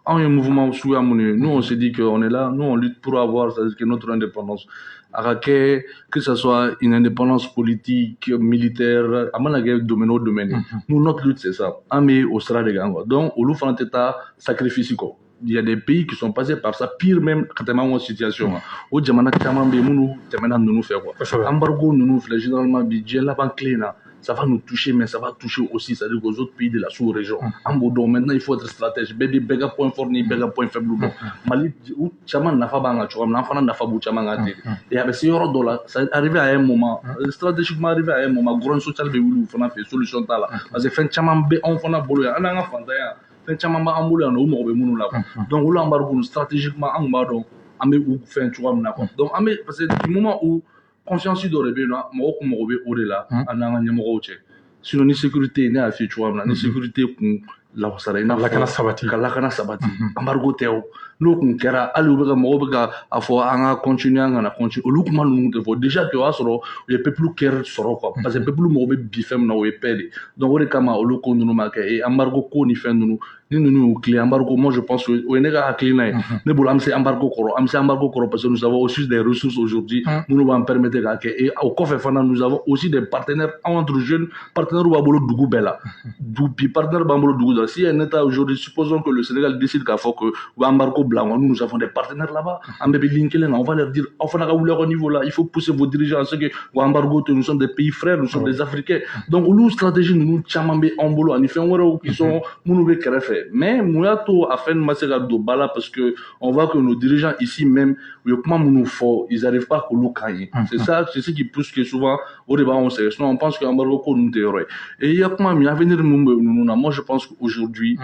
anw ye mouvement suguya minnu ye, nous on se dit que on est là, nous on lutte pour avoir, c'est-à-dire que notre indépendance a ka kɛ, que ce soit une indépendance politique, militaire, a mana kɛ domaine o domaine, nous notre lutte c'est ça, an bɛ o sira de kan quoi. Donc olu fana tɛ taa sacrifice kɔ. Il y a des pays qui sont passés par ça, pire même ka tɛmɛ anw ka situation kan. O jamana caman bɛ yen minnu tɛmɛna ninnu fɛ quoi. Embargo ninnu filɛ, généralement bi diɲɛ laban tile in na, ça va nous toucher, mais ça va toucher aussi, c'est-à-dire aux autres pays de la sous-région. An b'o dɔn. Maintenant, il faut être stratège. Bɛɛ bɛ bɛɛ ka point fort ni bɛɛ ka point faible dɔn. Mali u caman nafa b'an kan cogoya min na, an fana nafa b'u caman kan ten. Et a bɛ se yɔrɔ dɔ la, ça arrivé à un moment, stratégiquement arrivé à un moment, grogne sociale bɛ wuli u fana fɛ, solution t'a la. Parce que fɛn caman bɛ anw fana bolo yan, an n'an ka fantanya, fɛn caman b'an bolo yan nɔ, u mago bɛ minnu la quoi. Donc olu embargo stratégiquement, an kun b'a dɔn an bɛ u fɛn cogoya min na quoi. Donc an bɛ, parce que du moment où confiance dɔ de bɛ yen nɔ, mɔgɔw kun mago bɛ o de la an n'an ka ɲɛmɔgɔw cɛ. Sinon ni sécurité, ne y'a f'i ye cogoya min na, ni sécurité kun lawasara, i n'a fɔ lakana sabati, ka lakana sabati, embargo tɛ o. N'o kun kɛra, hali u bɛ ka mɔgɔw bɛ ka a fɔ an ka continuer, an kana continuer, olu kuma ninnu tɛ fɔ. Déjà que o y'a sɔrɔ u ye peuple cœur sɔrɔ quoi, parce que peuple mago bɛ bi fɛn min na, o ye paix de. Donc o de kama olu ko ninnu ma kɛ. Et embargo ko ni fɛn ninnu, ni ninnu y'u tilen embargo, moi je pense que o ye ne ka hakilina ye. Ne bolo an bɛ se embargo kɔrɔ, an bɛ se embargo kɔrɔ, parce que nous avons aussi des ressources aujourd'hui minnu b'an permettre k'a kɛ. Et o kɔfɛ fana, nous avons aussi des partenaires entre jeunes, partenaires b'a bolo dugu bɛɛ la. Du bi partenaire b'an bolo dugu dɔ la. Si un état aujourd'hui, supposons que le Sénégal décide k'a fɔ que u bɛ embargo bila, nous nous avons des partenaires là-bas, an bɛɛ bɛ ligne kelen kan, on va leur dire aw fana ka wuli aw ka niveau la, il faut pousser vos dirigeants à ce que u embargo to, nous sommes des pays frères, nous sommes des Africains. Donc olu stratégie ninnu caman bɛ anw bolo ani fɛn wɛrɛw qui sont minnu bɛ kɛrɛfɛ. Mais mun y'a to a fɛn ma se ka don ba la? Parce que on voit que nos dirigeants ici même, u ye kuma minnu fɔ, ils arrivent pas k'olu kan ye. C'est ça, c'est ce qui pousse que souvent o de b'anw sɛgɛn. Sinon on pense que embargo ko ninnu tɛ yɔrɔ ye. Et i ya kuma min, avenir mun bɛ ninnu na, moi je pense qu'aujourd'hui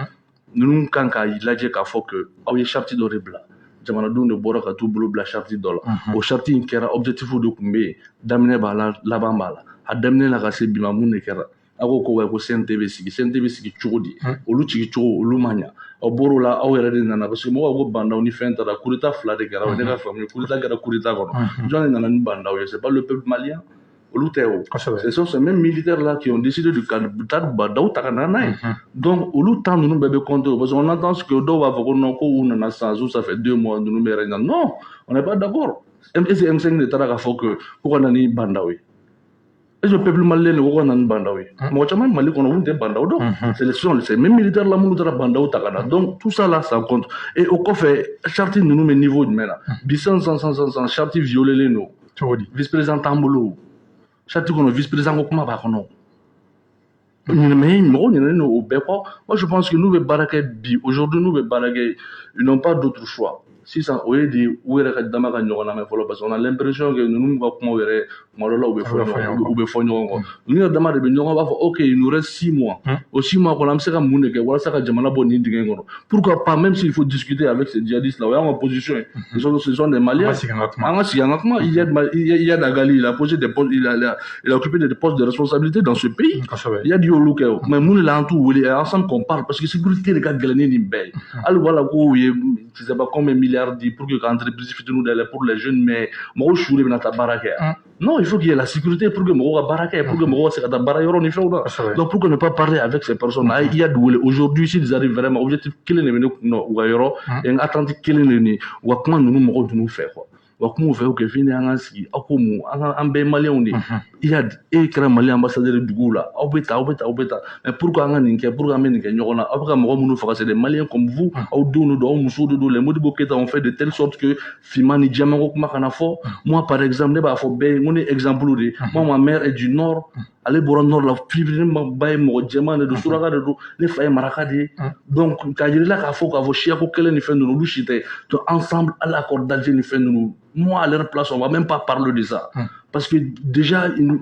ninnu kan k'a lajɛ k'a fɔ que aw ye charte dɔ de bila, jamanadenw de bɔra ka t'u bolo bila charte dɔ la. O charte in kɛra, objectif de tun bɛ yen, daminɛ b'a la, laban b'a la. A daminɛ la ka se bi ma, mun de kɛra? A ko ko wa ko CNT bɛ sigi. CNT bɛ sigi cogo di? Olu sigi cogo olu ma ɲa. Aw bɔr'o la, aw yɛrɛ de nana, parce que mɔgɔw ko Bah N'Daw ni fɛn taara, coup d'état fila de kɛra. O ye ne ka faamu ye. Coup d'état kɛra coup d'état kɔnɔ. Jɔn de nana ni Bah N'Daw ye? C'est pas le peuple malien, olu tɛ o. C'est ça, ces mêmes militaires là qui ont décidé de ka taa Bah N'Daw ta ka na n'a ye. Donc olu temps ninnu bɛɛ bɛ compter, parce qu'on entend ce que dɔw b'a fɔ ko non, ko u nana sisan, ça fait 2 mois ninnu bɛ yɛrɛ ɲina. Non, on n'est pas d'accord. Est-ce que M5 de taara k'a fɔ que ko ka na ni Bah N'Daw ye? Est-ce que le peuple malien de ko ka na ni Bah N'Daw ye? Mɔgɔ caman Mali kɔnɔ olu tɛ Bah N'Daw dɔn. C'est les ces mêmes militaires là minnu taara Bah N'Daw ta ka na. Donc tout ça là, ça compte. Et o kɔfɛ, charte ninnu bɛ niveau jumɛn na bi? San san san san san, charte violelen don. Cogo di? Vice président t'an bolo. Charte kɔnɔ, vice président ko kuma b'a kɔnɔ, mais mɔgɔw ɲinɛnen don o bɛɛ kɔ. Moi je pense que n'u bɛ baara kɛ bi, aujourd'hui n'u bɛ baara kɛ, ils n'ont pas d'autre choix sisan, o ye de u yɛrɛ ka dama ka ɲɔgɔn lamɛn fɔlɔ, parce que on a l'impression que ninnu ka kumaw yɛrɛ, kuma dɔ la u bɛ fɔ ɲɔgɔn, u bɛ fɔ ɲɔgɔn kɔ. Ninnu yɛrɛ dama de bɛ ɲɔgɔn b'a fɔ ok, il nous reste 6 mois, o 6 mois kɔnɔ an bɛ se ka mun de kɛ walasa ka jamana bɔ nin dingɛ in kɔnɔ? Pourquoi pas, même s'il faut discuter avec ces djihadistes là, o y'an ka position ye, ce sont des Maliens, an ka sigi an ka kuma. Iyad Ag Ghali, il a posé des postes, il a occupé des postes de responsabilité dans ce pays. Iyad y'olu kɛ o, mais mun de la an t'u wele ensemble qu'on parle? Parce que sécurité de ka gɛlɛn ni nin bɛɛ ye. Hali wala ko u ye je sais pas combien milliards milliards di pour que ka entreprise fitininw dayɛlɛ pour les jeunes, mais mɔgɔw su de bɛna taa baara kɛ? Non, il faut qu'il y ait la sécurité pour que mɔgɔw ka baara kɛ, pour que mɔgɔw ka se ka taa baara yɔrɔ ni fɛnw na. Donc pourquoi ne pas parler avec ces personnes là? Il y a wele aujourd'hui, s'ils arrivent vraiment, objectif kelen de bɛ ne kun na u ka yɔrɔ, n attente kelen de nin, u ka kuma ninnu mɔgɔw ninnu fɛ quoi. U ka kuma u fɛ, ok, fini an ka sigi, aw ko mun, an ka an bɛɛ ye maliyɛnw de ye. Iyad, e kɛra Mali ambassadeur duguw la, aw bɛ ta, aw bɛ ta, aw bɛ ta, mais pourquoi an ka nin kɛ? Pourquoi an bɛ nin kɛ ɲɔgɔn na? Aw bɛ ka mɔgɔ minnu faga, c'est des Maliens comme vous, aw denw de don, aw musow de don. Les Modibo Keïta ont fait de telle sorte que finman ni jɛman ko kuma kana fɔ. Moi par exemple, ne b'a fɔ bɛɛ ye, n ko ne exemple de, moi, ma mère est du nord, ale bɔra nord la, ne ma ba ye mɔgɔ jɛman de don, suraka de don, ne fa ye maraka de ye. Donc k'a yir'i la k'a fɔ siyako kɛlɛ ni fɛn ninnu, olu si tɛ. Donc ensemble, à l'accord d'Alger ni fɛn ninnu, moi, à leur place, on va même pas parler de ça, parce que déjà une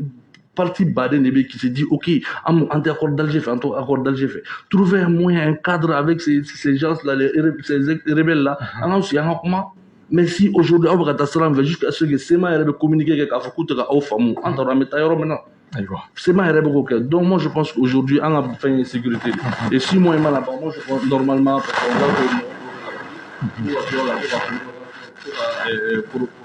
partie baden de bɛ qui se dit ok, an tɛ accord d'Alger fɛ, an t'o accord d'Alger fɛ. Trouver un moyen, un cadre avec ces gens là, ces rebelles là, an ka sigi, an ka kuma. Mais si aujourd'hui aw bɛ ka taa sira min fɛ, jusqu'à ce que CMA yɛrɛ bɛ communiquer kɛ k'a fɔ k'u tɛ ka aw faamu, an t'a dɔn an bɛ taa yɔrɔ min na. Ayiwa. CMA yɛrɛ bɛ k'o kɛ. Donc moi je pense qu'aujourd'hui an ka fɛn ye sécurité de, et 6 mois in mana ban, moi je pense normalement, parce qu'on voit que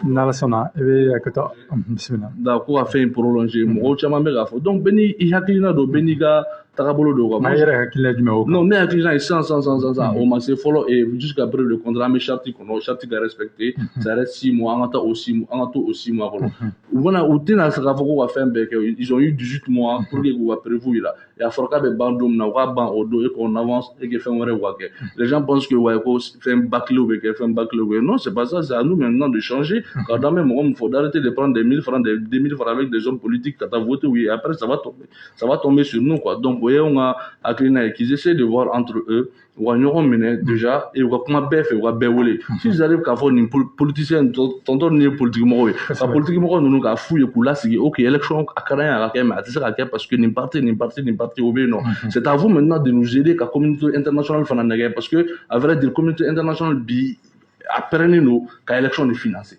N'Ala sɔnna, i bɛ hakɛ to, bisimila. Da ko ka fɛn in prolonger, mɔgɔw caman bɛ k'a fɔ. Donc bɛɛ n'i hakilina don, bɛɛ n'i ka tagabolo don quoi. N'a yɛrɛ hakilina jumɛn o kan? Non, ne hakilina ye sisan sisan sisan sisan, o ma se fɔlɔ, et jusqu'à preuve du contraire, an bɛ charte kɔnɔ, charte ka respecter, ça reste 6 mois, an ka taa o 6 mois, an ka to o 6 mois kɔnɔ. U bɛna, u tɛna se k'a fɔ ko ka fɛn bɛɛ kɛ. Ils ont eu 18 mois pour que k'u ka prévu yira, et a fɔra k'a bɛ ban don min na, u k'a ban o don, et qu'on avance et que fɛn wɛrɛ ka kɛ. Les gens pensent que ouais, ko fɛn bâclé bɛ kɛ, fɛn bâclé bɛ kɛ. Non, c'est pas ça, c'est à nous maintenant de changer. Ka d'an bɛ mɔgɔ min fɔ d'arrêter de prendre des 1000 francs, des 2000 francs avec des hommes politiques ka taa voter, oui, après ça va tomber, ça va tomber sur nous quoi. Donc o ye anw ka hakilina ye, qu'ils essaient de voir entre eux, u ka ɲɔgɔn minɛ déjà, et u ka kuma bɛɛ fɛ, u ka bɛɛ wele. S'ils arrivent k'a fɔ nin politicien tɔntɔn ninnu ye politique mɔgɔw ye, ka politique mɔgɔ ninnu k'a f'u ye, k'u lasigi, ok, élection a ka d'an ye a ka kɛ, mais a tɛ se ka kɛ parce que nin parti, nin parti, nin parti o bɛ yen nɔ. C'est à vous maintenant de nous aider ka communauté internationale fana nɛgɛ, parce que à vrai dire, communauté internationale bi a pɛrɛnnen don ka élection de financer,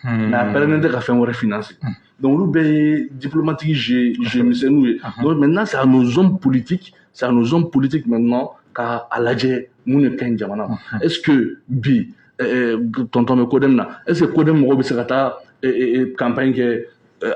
mais a pɛrɛnnen tɛ ka fɛn wɛrɛ financer. Donc olu bɛɛ ye diplomatique jeu misɛnninw ye. Donc maintenant c'est à nos hommes politiques, c'est à nos hommes politiques maintenant ka a lajɛ mun de ka ɲi jamana ma. Est-ce que bi tonton bɛ CODEM na, est-ce que CODEM mɔgɔw bɛ se ka taa campagne kɛ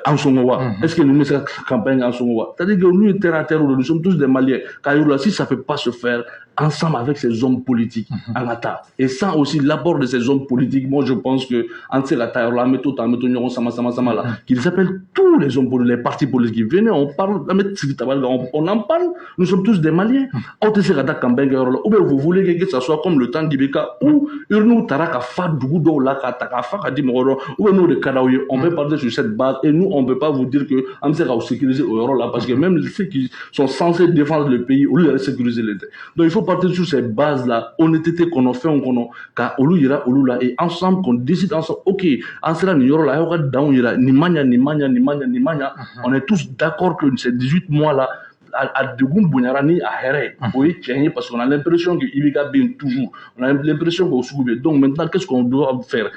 Ansongo wa? Est-ce que ninnu bɛ se ka campagne kɛ Ansongo wa? C'est-à-dire que olu ye terre à terre, nous sommes tous des Maliens. K'a yir'u la, si ça peut pas se faire ensemble avec ces hommes politiques, an ka taa, et sans aussi l'apport de ces hommes politiques, moi je pense que an tɛ se ka taa yɔrɔ la. An bɛ to tan, an bɛ to ɲɔgɔn sama sama sama la. Qu'ils appellent tous les hommes politiques, les partis politiques, venez, on parle, an bɛ sigi tabali kan, on en parle, nous sommes tous des Maliens. Aw tɛ se ka taa campagne kɛ yɔrɔ la, ou bien vous voulez que ça soit comme le temps d'IBK où urne taara ka fa dugu dɔw la, ka ta k'a fa ka di mɔgɔ dɔ, ou bien n'o de ka d'aw ye, on peut partir sur cette base. Et nous, on peut pas vous dire que an bɛ se k'aw sécuriser o yɔrɔ la, parce que même ceux qui sont censés défendre le pays, olu yɛrɛ sécuriser le tɛ. Donc il faut partir sur ces bases là, honnêteté kɔnɔ, fɛnw kɔnɔ, ka olu yira olu la, et ensemble qu'on décide ensemble, ok, an sera nin yɔrɔ la, a y'aw ka danw yira, nin ma ɲa, nin ma ɲa, nin ma ɲa, nin ma ɲa. On est tous d'accord que ces 18 mois là, a degun bonyara ni a hɛrɛ ye, o ye tiɲɛ ye, parce qu'on a l'impression que IBK bɛ yen toujours, on a l'impression que o sugu bɛ yen. Donc maintenant, qu'est-ce qu'on doit faire?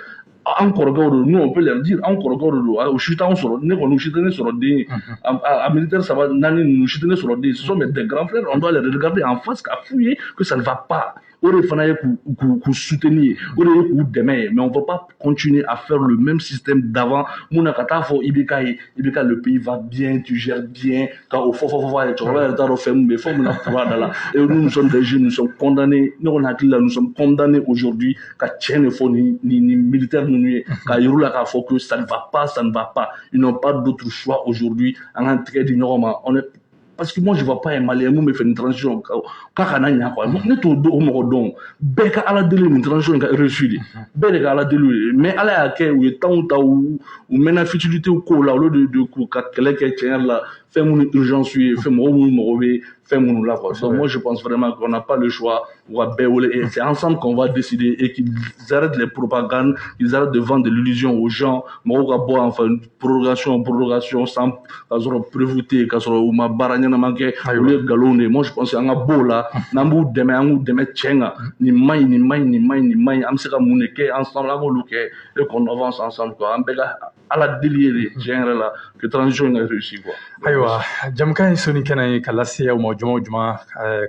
An kɔrɔkɛw don, nous on peut leur dire, an kɔrɔkɛw de don, o si t'anw sɔrɔ, ne kɔni, o si tɛ ne sɔrɔ den ye, a militaire saba naani ninnu si tɛ ne sɔrɔ den ye, ce sont des grands frères, on doit les regarder en face k'a f'u ye que ça ne va pas. O de fana ye k'u soutenir, o de ye k'u dɛmɛ ye. Mais on va pas continuer à faire le même système d'avant mun na, ka taa fɔ IBK ye, IBK, le pays va bien, tu gères bien, ka o fɔ fɔ fɔ fɔ a ye, cɛkɔrɔba yɛrɛ t'a dɔn fɛn mun bɛ yen, fɛn min na kura da la. Et nous, nous sommes des jeunes, nous sommes condamnés, ne kɔni hakili la, nous sommes condamnés aujourd'hui ka tiɲɛ de fɔ ni militaire ninnu ye, k'a yir'u la k'a fɔ que ça ne va pas, ça ne va pas. Ils n'ont pas d'autre choix aujourd'hui, an k'an tɛgɛ di ɲɔgɔn ma. On est parce que moi je vois pas un Malien mun bɛ fɛ nin transition k'a kana ɲa quoi. Ne t'o o mɔgɔ dɔn. Bɛɛ ka Ala deli nin transition in ka réussir de, bɛɛ de ka Ala deli ye. Mais Ala y'a kɛ u ye temps ta, u mɛnna futilité kow la, au lieu de k'u ka kɛlɛ kɛ tiɲɛ yɛrɛ la, fɛn minnu urgence ye, fɛn mɔgɔ minnu mago bɛ fɛn minnu la quoi. Donc moi je pense vraiment qu'on n'a pas le choix, u ka bɛɛ wele, et c'est ensemble qu'on va décider, et qu'ils arrêtent les propagandes, qu'ils arrêtent de vendre de l'illusion aux gens. Mɔgɔw ka bɔ, enfin, prorogation, prorogation sans ka sɔrɔ preuve tɛ yen, ka sɔrɔ u ma baara ɲɛnama kɛ, olu ye nkalon de ye. Moi je pense an ka b'o la, n'an b'u dɛmɛ, an k'u dɛmɛ tiɲɛ kan. Nin man ɲi, nin man ɲi, nin man ɲi, nin man ɲi, an bɛ se ka mun de kɛ ensemble, an k'olu kɛ, et qu'on avance ensemble quoi. An bɛɛ ka Ala deli ye de tiɲɛ yɛrɛ la que transition in ka réussir quoi. Ayiwa. Ayiwa, jamukan ye soni kɛnɛ ye ka lase aw ma juma o juma,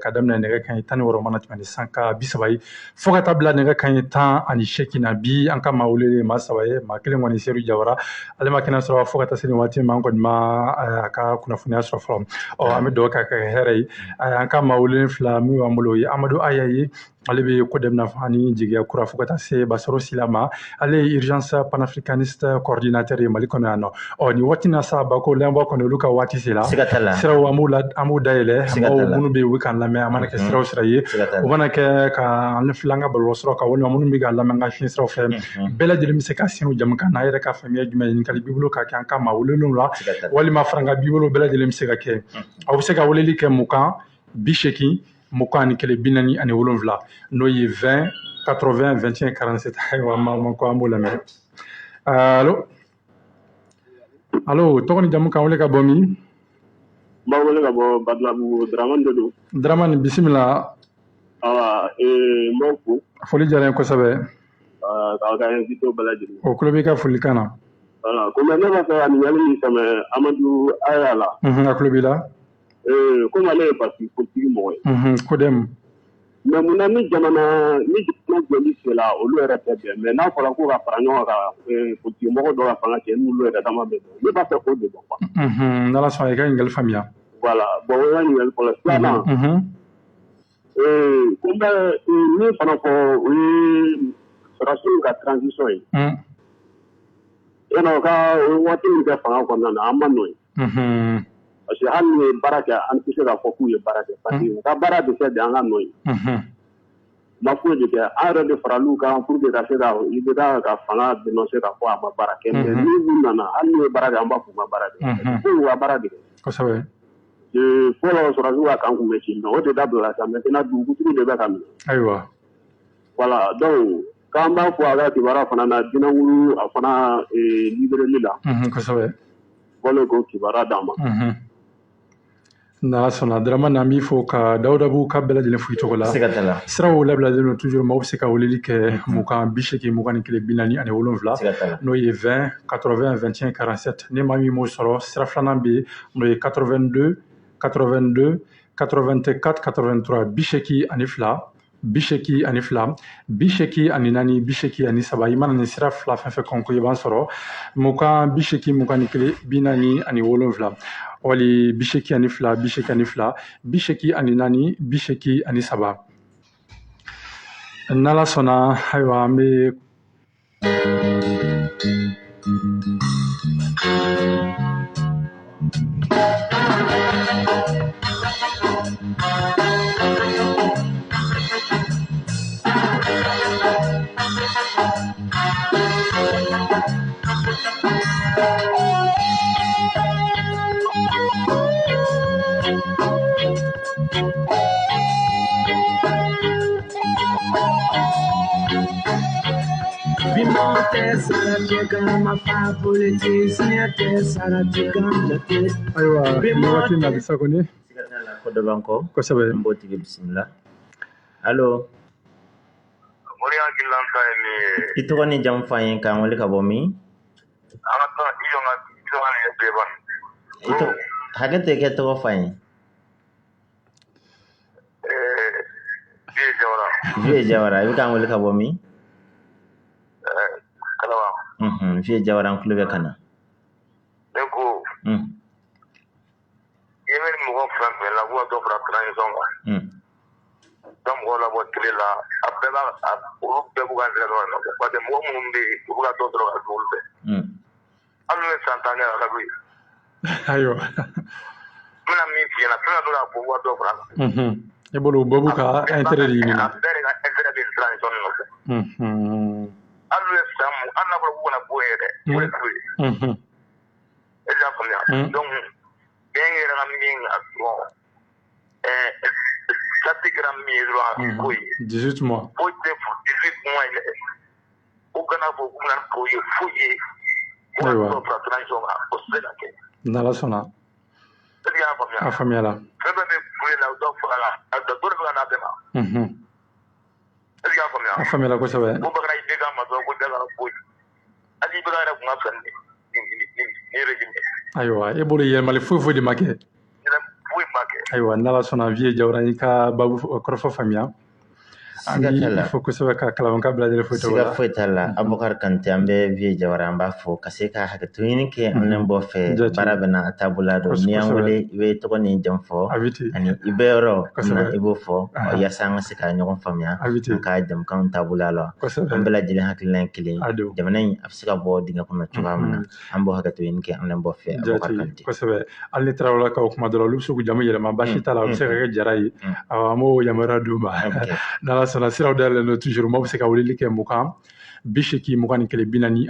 ka daminɛ nɛgɛ kanɲɛ 16 mana tɛmɛ ni sanka 30 ye fo ka taa bila nɛgɛ kanɲɛ 18 na. Bi an ka maa welelen maa saba ye. Maa kelen kɔni, Seydou Jawara, ale ma kɛnɛ sɔrɔ fo ka taa se nin waati ma. An kɔni ma a ka kunnafoniya sɔrɔ fɔlɔ. Ɔ, an bɛ dugawu kɛ a ka kɛ hɛrɛ ye. An ka maa welelen fila min b'an bolo, o ye Amadu Aya ye, ale bɛ ko dɛmɛ ani jigiya kura, fo ka taa se Basaro Sila ma, ale ye urgence panafricaniste coordinateur ye Mali kɔnɔ yan nɔ. Ɔ, nin waati na sa, Bako lamɛnbaa kɔni, olu ka waati sera. Siga t'a la. Siraw an b'u la, an b'u dayɛlɛ. Siga t'a maaw la. Minnu bɛ yen, u bɛ k'an lamɛn, a mana kɛ siraw sira ye, Siga t'a o la. mana kɛ ka an filɛ an ka bɔlɔlɔ siraw kan, walima minnu bɛ k'an lamɛn an ka fiɲɛ siraw fɛ, bɛɛ lajɛlen bɛ se ka sinu jamukan na. A yɛrɛ ka faamuya jumɛn, ɲininkali b'i bolo ka kɛ an ka maa welelenw la, Siga t'a la. walima farankan b'i bolo, bɛɛ lajɛlen bɛ se ka kɛ. Aw bɛ se ka weleli kɛ 20 80 21 47, n'o ye 20 80 21 47. Ayiwa, ma ko an b'o lamɛn. Allo, allo, tɔgɔ ni jamu, k'an wele ka bɔ min? N b'a wele ka bɔ Badalabugu, Dramane de don. Dramane, bisimila. Awa, n b'aw fo. Foli diyara n ye kosɛbɛ. K'aw ka invité bɛɛ lajɛlen. O tulo b'i ka folikan na. Voilà, komi ne b'a fɛ ka ɲininkali min sɛmɛ Amadu Aya la. A tulo b'i la. Komi ale ye parti politique mɔgɔ ye. CODEM. Mais munna ni jamana jɔli sera, olu yɛrɛ tɛ bɛn? Mais n'a fɔra ko ka fara ɲɔgɔn kan, politique mɔgɔ dɔ ka fanga cɛ, n'olu yɛrɛ dama bɛ bɛn, ne b'a fɛ k'o de dɔn quoi. N'Ala sɔnna, i ka ɲininkali faamuya. Voilà, bon, o ye n ka ɲininkali fɔlɔ. Filanan, ko n bɛ min fana fɔ, o ye sɔrɔdasiw ka transition ye. Yann'o ka o ye waati min kɛ fanga kɔnɔna na, an ma nɔ ye. Parce que hali n'u ye baara kɛ, an tɛ se k'a fɔ k'u ye baara kɛ, parce que u ka baara bɛ kɛ de an ka nɔ ye. Ma foyi de kɛ, an yɛrɛ de faral'u kan pour que ka se ka IBK ka fanga dénoncer k'a fɔ a ma baara kɛ. Mais ni u nana, hali n'u ye baara kɛ, an b'a fɔ u ma baara kɛ. Fo u ka baara de kɛ. Fɔlɔ, sɔrɔdasiw ka camp kun bɛ ci, mais o de dabila sisan. Maintenant, dugutigi de bɛ ka minɛ. Voilà, donc k'an b'a fɔ a ka kibaruya fana na, Dinanguru a fana libéré la. Wale k'o kibaruya d'an ma. N'Ala sɔnna, Dramane, an b'i fo ka Dawudabu ka bɛɛ lajɛlen fo i tɔgɔ la. Siga t'a la. Siraw labilalen don toujours, maaw bɛ se ka weleli kɛ 20 80 21 47. Siga t'a la. N'o ye 20 80 21 47. Ni maa min m'o sɔrɔ, sira filanan bɛ yen, n'o ye 82 82 84 83, 82 82 84 83. I mana nin sira fila fɛn fɛn kɔn ko, i b'an sɔrɔ 20 80 21 47, wali 82 82 84 83. N'Ala sɔnna, ayiwa, an bɛ Bimɔ tɛ sara cɛ kan ma fa, politicien tɛ sara cɛ kan jate. Ayiwa, nin waati in na, bisa kɔni. Siga t'a la, ko dɔ b'an kɔ. An b'o tigi bisimila. Allo. Mori hakililanta ye min ye. I tɔgɔ ni jamu f'an ye, k'an wele ka bɔ min? An ka taa i jɔ ka i jɔ ka nin bɛɛ ban. I tɔgɔ, hakɛ to, i kɛ tɔgɔ f'an ye. Vieux Jawara. Vieux Jawara, i bɛ k'an wele ka bɔ min? Kalaban. Vieux Jawara, an tulo bɛ ka na. Ne ko i bɛ mɔgɔ fɛn fɛn la k'u ka dɔ fara transition kan. Ka mɔgɔw labɔ télé la, a bɛɛ b'a olu bɛɛ b'u ka intérêt dɔrɔn de nɔfɛ, parce que mɔgɔ minnu bɛ yen, u bɛ ka dɔ sɔrɔ ka dun olu fɛ. Hali n'u ye san 10 kɛ, a ka d'u ye. N bɛna min f'i ɲɛna, fɛn dɔ y'a fɔ k'u ka dɔ fara a kan. E bolo, u bɛɛ b'u ka intérêt de ɲini na. A bɛɛ de ka intérêt bɛ transition nɔfɛ. Hali n'u ye san mun, hali n'a fɔra k'u kana bɔ yen yɛrɛ, o de ka d'u ye. E y'a faamuya? Donc bɛn yɛrɛ ka min a dɔrɔn, sati kɛra min ye dɔrɔn, a ko ye. 18 mois. Foyi tɛ fo 18 mois yɛrɛ. U kana fɔ k'u bɛna k'o ye foyi ye. Ko ka dɔ fara transition kan, o tɛ se ka kɛ. N'Ala sɔnna. Est ce que i y'a faamuya? A faamuyala. Fɛn fɛn bɛ kule la, dɔ fara la, a dɔ de bɛ ka n'a bɛɛ ma. Est ce que i y'a faamuya? A faamuyala kosɛbɛ. Ko bakara IBK ma dɔrɔn, ko bɛɛ ka bɔ yen. Hali IBK yɛrɛ tun ka fisa ni régime ye. Ayiwa, e bolo yɛlɛmali foyi foyi de ma kɛ. Foyi ma kɛ. Ayiwa, n'Ala sɔnna, Vieux Jawara, i ka babu kɔrɔfɔ faamuya. An b'i fo kosɛbɛ ka Kalabanka bɛɛ lajɛlen fo. Siga foyi t'a la, Abubakar Kante. An bɛ Vieux Jawara, an b'a fɔ ka se ka hakɛto ɲini kɛ an bɔ fɛ. Baara bɛ na a taabolo la don. N'i y'an wele, i bɛ tɔgɔ ni jamu fɔ ani i bɛ yɔrɔ na, i b'o fɔ yaasa an ka se ka ɲɔgɔn faamuya an ka jamukanw taabolo la. An bɛɛ lajɛlen hakilina ye kelen, jamana in a bɛ se ka bɔ dingɛ kɔnɔ cogoya min na. An b'o hakɛto ɲini kɛ an bɔ fɛ, Abubakar Kante. Kosɛbɛ. Hali ni Tarawelelakaw kuma dɔ la, olu bɛ se k'u jamu yɛlɛma, baasi t'a la, o bɛ se ka kɛ Jara ye. Awɔ, an b'o yamaruya d'u ma. N'Ala sɔnna, siraw dayɛlɛlen don toujours, maaw bɛ se ka weleli kɛ 20 80 21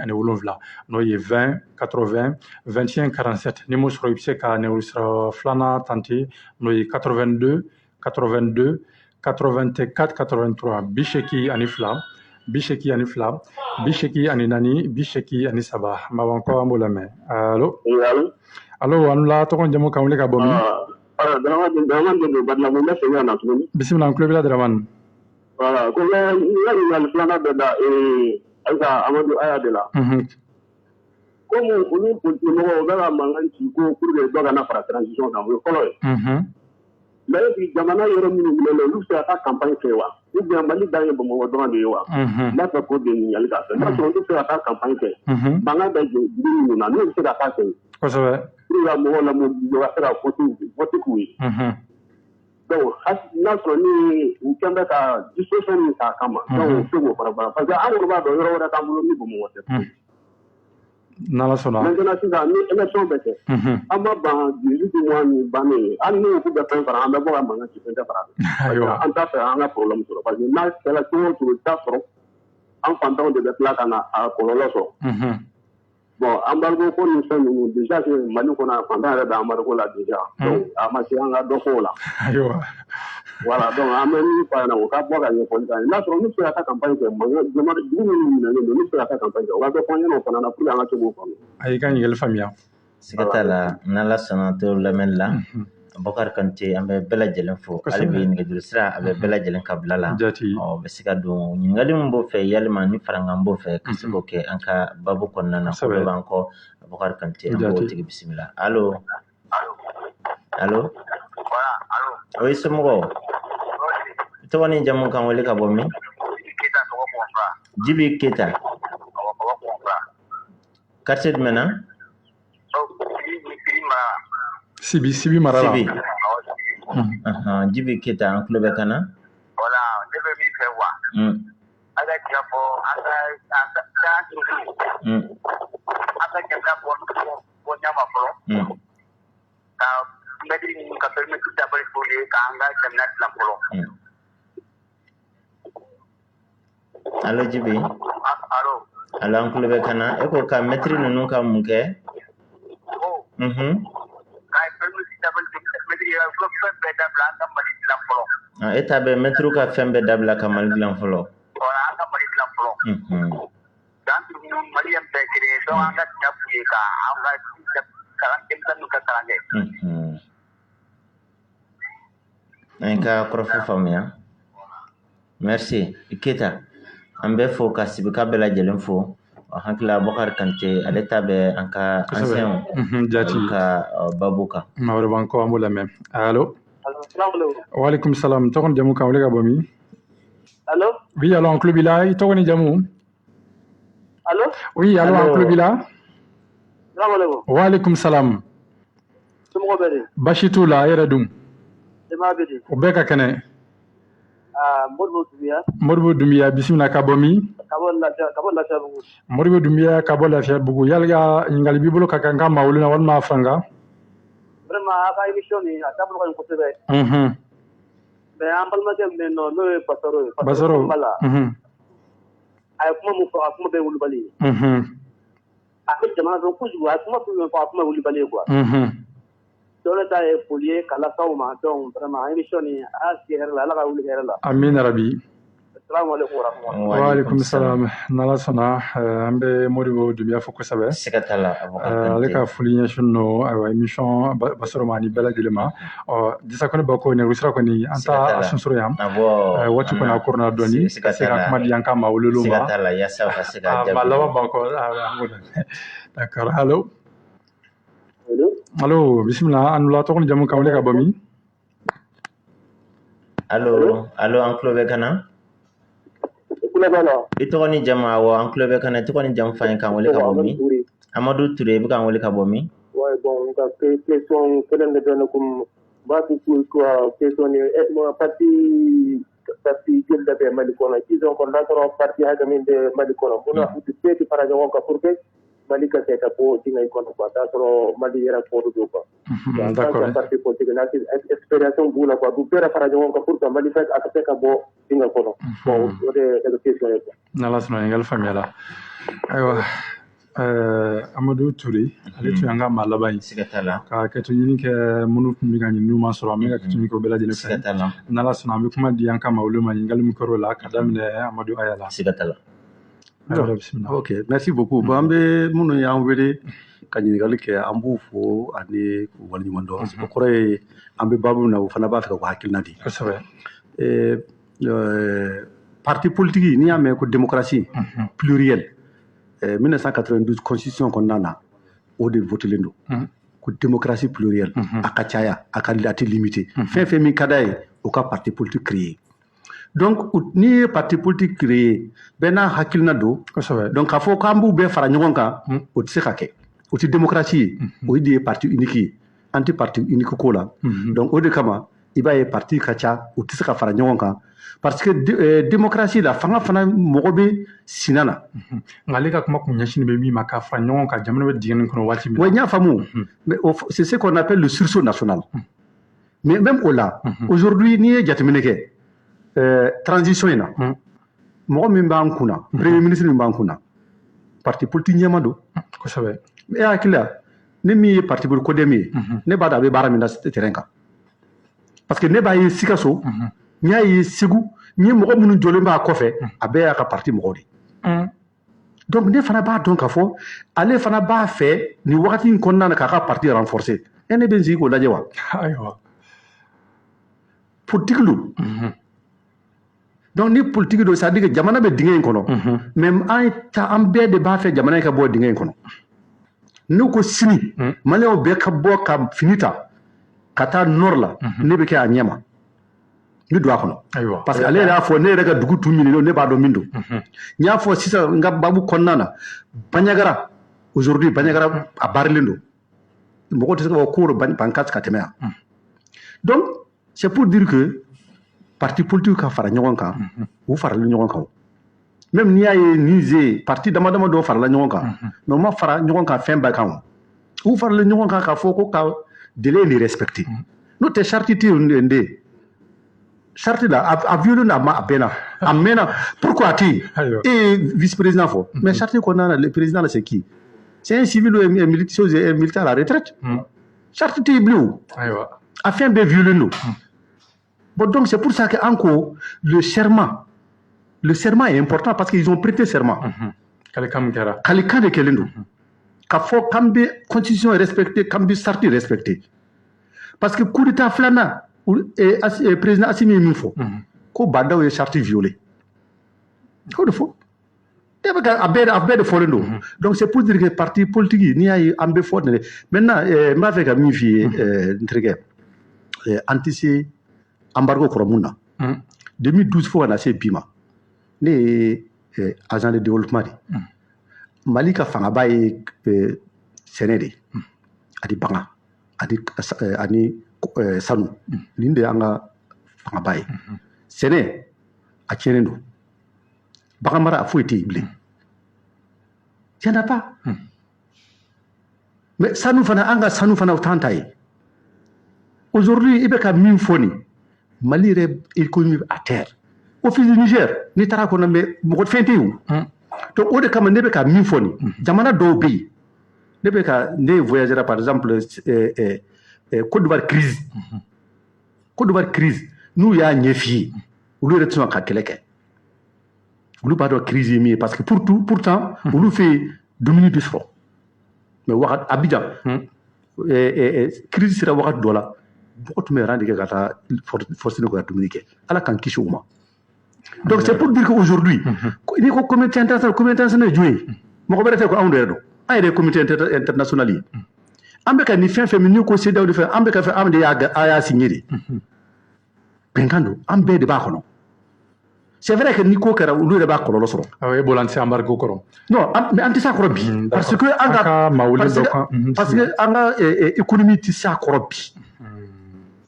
47, n'o ye 20 80 21 47. Ni m'o sɔrɔ, i bɛ se ka nɛgɛjuru sira filanan tenter, n'o ye 82 82 84 83, 82 82 84 83. Mabankɔ, an b'o lamɛn. Allo, allo, an la, tɔgɔ, jamu, kan wele ka bɔ min? Dramane de don Badalabugu, n bɛ segin ka na tuguni. Bisimila, an tulo b'i la, Dramane. Voilà, ko n bɛ n ka ɲininkali filanan bɛ da Ayisa Amadu Aya de la. Komi olu politique mɔgɔw u bɛ ka mankan ci ko pour que dɔ kana fara transition kan, o ye fɔlɔ ye. Mais est ce que jamana yɔrɔ minnu minɛnen olu bɛ se ka taa campagne kɛ wa? Ou bien Mali dan ye Bamakɔ dɔrɔn de ye wa? N b'a fɛ k'o de ɲininkali k'a fɛ. N'a sɔrɔ olu bɛ se ka taa campagne kɛ, mankan bɛ jɔ dugu minnu na, n'u bɛ se ka taa kɛ yen. Pour que ka mɔgɔw lamobiliser, ka se ka vote k'u ye. Donc n'a sɔrɔ ni u kɛn bɛ ka disposition min ta a kama, donc u bɛ se k'o fara baara, parce que an kɔni b'a dɔn yɔrɔ wɛrɛ t'an bolo ni Bamakɔ tɛ. N'Ala sɔnna. Maintenant sisan, ni élection bɛ kɛ, an ma ban 18 mois min bannen ye, hali n'u k'u bɛ fɛn fara, an bɛ bɔ ka mankan ci, fɛn tɛ fara. An t'a fɛ an ka problème sɔrɔ, parce que n'a kɛra cogo o cogo, i t'a sɔrɔ an fantanw de bɛ tila ka na a kɔlɔlɔ sɔrɔ. Bon, embargo ko ni fɛn ninnu, déjà que Mali kɔnɔ, fantan yɛrɛ bɛ embargo la déjà, donc a ma se an ka dɔ fɔ o la. Voilà, donc an bɛ min fɔ a ɲɛna, o ka bɔ ka ɲɛfɔli k'an ye. N'a sɔrɔ n'u bɛ se ka taa campagne kɛ, mankan jamana dugu minnu minɛlen don, n'u bɛ se ka taa campagne kɛ, o ka dɔ fɔ an ɲɛna o fana na pour que an ka se k'o faamu. A y'i ka ɲininkali faamuya. Siga t'a la, n'Ala sɔnna, to lamɛnni la. Abubakar Kante, an bɛ bɛɛ lajɛlen fo. Hali bi nɛgɛjuru sira a bɛ bɛɛ lajɛlen ka bila la. Ɔ bɛ se ka don ɲininkali min b'o fɛ, yalima ni farankan b'o fɛ, ka se k'o kɛ an ka babu kɔnɔna na. Ko dɔ b'an kɔ, Abubakar Kante, an b'o tigi bisimila. Allo, allo, o ye somɔgɔw? Tɔgɔ ni jamu, kan wele ka bɔ min? Jibi Keyita. Quartier jumɛn na? Sibi mara la. Sibi. Jibi Keyita, an tulo bɛ ka na. Voilà, ne bɛ min fɛ wa? A ka tiɲɛ fɔ, an ka an ka jamana bɔ ɲama fɔlɔ. Ka mɛtiri ɲini ka périmètre dabali to ye k'an ka jamana dilan fɔlɔ. Allo, Jibi. Allo. Allo, an tulo bɛ ka na. E ko ka mɛtiri ninnu ka mun kɛ? Ka périmètre dabali mɛtiri ka fɛn bɛɛ dabila, an ka Mali dilan fɔlɔ. E ta bɛ mɛtiriw ka fɛn bɛɛ dabila ka Mali dilan fɔlɔ. Voilà, an ka Mali dilan fɔlɔ. Dan Mali ye bɛɛ kelen ye, donc an ka tiɲɛ f'u ye ka an ka kalan denmisɛnninw ka kalan kɛ. An ka kɔrɔfɔ faamuya. Merci Keyita. An bɛ fo ka Sibika bɛɛ lajɛlen fo. Hakili Abubakar Kante, ale ta bɛ an ka anciens jati ka babu kan. Maa wɛrɛ b'an kɔ, an b'o lamɛn. Allo. Waaleykum salam. Tɔgɔ ni jamu, kan wele ka bɔ min? Allo. Oui, allo, an tulo b'i la. I tɔgɔ ni jamu? Allo. Oui, allo, an tulo b'i la. Salaamaaleykum. Waaleykum salam. Somɔgɔw bɛ di? Baasi t'u la, e yɛrɛ dun? Denbaya bɛ di? O bɛɛ ka kɛnɛ. Aa, Modibo Dunbiya. Modibo Dunbiya, bisimila, ka bɔ min? Ka bɔ Lafiya, ka bɔ Lafiyabugu. Modibo Dunbiya ka bɔ Lafiyabugu. Yali ka ɲininkali b'i bolo ka kan ka maa wele na walima fanga? Vraiment, a ka émission nin a taabolo ka ɲi kosɛbɛ. Mais an balimakɛ min bɛ yen nɔ, n'o ye Basaro ye. Basaro. A ye kuma min fɔ, a kuma bɛɛ ye wulibali ye. A bɛ jamana dɔn kojugu, a ye kuma fɛn fɛn fɔ, a kuma ye wulibali ye quoi. Donc ne ta ye foli ye ka lase aw ma. Donc vraiment, émission nin, a y'a sigi hɛrɛ la, Ala ka wuli hɛrɛ la. Amina rabi. Salaamaaleykum wa rahmatulah. Waaleykum salam. N'Ala sɔnna, an bɛ Modibo Dunbiya fo kosɛbɛ. Siga t'a la. Ale ka foli ɲɛsin don, ayiwa, émission Basaro ma ani bɛɛ lajɛlen ma. Ɔ Disa kɔni, Bako nɛgɛjuru sira kɔni, an t'a sonsoro yan. Waati kɔni a koronna dɔɔni, ka se ka kuma di an ka maa welelenw ma. Siga t'a la, yaasa u ka se ka jaabi. Maa laban b'an kɔ, an b'o lamɛn. D'accord, allo. Allo, bisimila, an wula. Tɔgɔ ni jamu, k'an wele ka bɔ min? Allo, allo, an tulo bɛ ka na. Tulo b'a la. I tɔgɔ ni jamu? Awɔ, an tulo bɛ ka na. I tɔgɔ ni jamu f'an ye, k'an wele ka bɔ min? Amadu Ture, i bɛ k'an wele ka bɔ min? Ouais, bon, nka question kelen de bɛ ne kun, b'a fɔ ko question ni parti joli de bɛ Mali kɔnɔ? Disons qu'on n'a sɔrɔ parti hakɛ min bɛ Mali kɔnɔ, mun na u tɛ bɛɛ tɛ fara ɲɔgɔn kan pour que Mali ka se ka bɔ dingɛ in kɔnɔ quoi? T'a sɔrɔ Mali yɛrɛ kɔrɔ don quoi. D'accord. Parti politique n'a expérience b'u la quoi, du bɛɛ fara ɲɔgɔn kan pour que Mali fɛ a ka se ka bɔ dingɛ kɔnɔ. Bon, o de ye ne ka question ye quoi. N'Ala sɔnna, ɲininkali faamuyala. Ayiwa, Amadu Ture, ale tun y'an ka maa laban ye. Siga t'a la. Ka kɛto ɲini kɛ, minnu tun bɛ ka ɲininiw ma sɔrɔ, an bɛ ka kɛto ɲini kɛ o bɛɛ lajɛlen Siga fɛ. t'a la. N'Ala sɔnna, an bɛ kuma di an ka maa olu ma, ɲininkali min kɛr'o la, ka daminɛ Amadu Aya la. Siga t'a la. Ayiwa, bisimila. Ok, merci beaucoup. Bon, an bɛ minnu y'an wele ka ɲininkali kɛ, an b'u fo ani k'u waleɲuman dɔn. O kɔrɔ ye an bɛ baabu min na, o fana b'a fɛ ka hakilina di. Parti politique, n'i y'a mɛn ko démocratie plurielle, 1992 constitution kɔnɔna na, o de votélen don ko démocratie plurielle, a ka caya, a ka a tɛ limité. Fɛn fɛn min ka d'a ye, o ka parti politique créer. Donc n'i ye parti politique créer, bɛɛ n'a hakilina don. Donc k'a fɔ k'an b'u bɛɛ fara ɲɔgɔn kan, o tɛ se ka kɛ, o tɛ démocratie ye, o de ye parti unique ye. An tɛ parti unique ko la. Donc o de kama, i b'a ye parti ka ca, u tɛ se ka fara ɲɔgɔn kan, parce que démocratie la, fanga fana mɔgɔ bɛ sina na. Nka ale ka kuma kun ɲɛsin bɛ min ma, ka fara ɲɔgɔn kan, jamana bɛ dingɛ nin kɔnɔ waati min na. Ouais, n y'a faamu, mais c'est ce qu'on appelle le sursaut national. Mais même au là, aujourd'hui, n'i ye jateminɛ kɛ transition in na, mɔgɔ min b'an kunna, premier ministre min b'an kunna, parti politique ɲɛma don. E hakili la, ne min ye parti politique CODEM ye, ne b'a dɔn a bɛ baara min na terrain kan, parce que ne b'a ye Sikaso, n y'a ye Segu, n ye mɔgɔ minnu jɔlen b'a kɔfɛ, a bɛɛ y'a ka parti mɔgɔw de. Donc ne fana b'a dɔn k'a fɔ ale fana b'a fɛ nin wagati in kɔnɔna na k'a ka parti renforcer. E, ne bɛ n sigi k'o lajɛ wa? Ayiwa. Politique don. Donc ni politique don, c'est à dire que jamana bɛ dingɛ in kɔnɔ, mais an ta, an bɛɛ de b'a fɛ jamana in ka bɔ dingɛ in kɔnɔ. N'u ko sini Maliyɛnw bɛɛ ka bɔ ka fini ta ka taa nord la, ne bɛ kɛ a ɲɛma, n bɛ don a kɔnɔ, parce que ale yɛrɛ y'a fɔ ne yɛrɛ ka dugu tun ɲininen, ne b'a dɔn min don. N y'a fɔ sisan n ka baabu kɔnɔna na, Bandiagara, aujourd'hui Bandiagara a barilen don, mɔgɔw tɛ se ka fɔ ko ban ka tɛmɛ yan. Donc c'est pour dire que parti politique ka fara ɲɔgɔn kan, u faralen ɲɔgɔn kan. Même n'i y'a ye Niger, parti dama dama dɔw farala ɲɔgɔn kan, mais u ma fara ɲɔgɔn kan fɛn bɛɛ kan. O u faralen ɲɔgɔn kan k'a fɔ ko ka délai nin respecter, n'o tɛ charte tɛ yen de. Charte la, a violé, a ma, a bɛnna, a mɛnna. Pourquoi a tɛ yen? E ye vice président fɔ, mais charte kɔnɔna na, le président là, c'est qui? C'est un civil ou un militaire, un militaire à la retraite. Charte tɛ yen bilen. O a fɛn bɛɛ violé don. Bon, donc c'est pour ça que encore le serment est important, parce qu'ils ont prêté serment. Kalikan min kɛra. Kalikan de kɛlen don k'a fɔ k'an bɛ constitution respecter, k'an bɛ charte respecter, parce que coup d'état filanan, président Assimi ye min fɔ, ko Bah N'Daw ye charte violé, o de fɔ ne bɛ ka a bɛɛ de fɔlen don. Donc c'est pour dire que parti politique, n'i y'a ye an bɛ fɔ nin de. Maintenant, n b'a fɛ ka min f'i ye, n terikɛ, an tɛ se embargo kɔrɔ mun na. 2012 fo ka na se bi ma, ne ye agent de développement de. Mali ka fangaba ye sɛnɛ de ani bagan ani sanu. Nin de y'an ka fangaba ye. Sɛnɛ a tiɲɛnen don, bagan mara a foyi tɛ yen bilen, y en a pas. Mais sanu fana, an ka sanu fana, o t'an ta ye. Aujourd'hui, i bɛ ka min fɔ nin, Mali yɛrɛ économie à terre. Office du Niger, n'i taara kɔnɔ, mais mɔgɔ fɛn tɛ yen o. Donc o de kama ne bɛ ka min fɔ nin, jamana dɔw bɛ yen, ne bɛ ka ne voyagera, par exemple Côte d'Ivoire crise, Côte d'Ivoire crise, n'u y'a ɲɛ f'i ye, olu yɛrɛ tɛ sɔn ka kɛlɛ kɛ. Olu b'a dɔn crise ye min ye, parce que pour tout, pourtant olu fɛ yen dumuni bɛ sɔrɔ. Mais wagati Abidjan crise sera wagati dɔ la, mɔgɔ tun bɛ rang de kɛ ka taa forcé ka dumuni kɛ. Ala k'an kisi o ma. Donc c'est pour dire qu'aujourd'hui, n'i ko communauté internationale, communauté internationale ye jumɛn ye? Mɔgɔ wɛrɛ tɛ ko anw de yɛrɛ don, an yɛrɛ ye communauté internationale ye. An bɛ ka nin fɛn fɛn min, n'i ko CEDEAO de fɛ, an bɛ ka fɛ, an de y'a a y'a signé de. Bɛnkan don, an bɛɛ de b'a kɔnɔ. C'est vrai que ni ko kɛra, olu yɛrɛ b'a kɔlɔlɔ sɔrɔ. Awɔ, e bolo an tɛ se embargo kɔrɔ. Non, mais an tɛ s'a kɔrɔ bi. Parce que an ka parce que parce que an ka économie tɛ s'a kɔrɔ bi.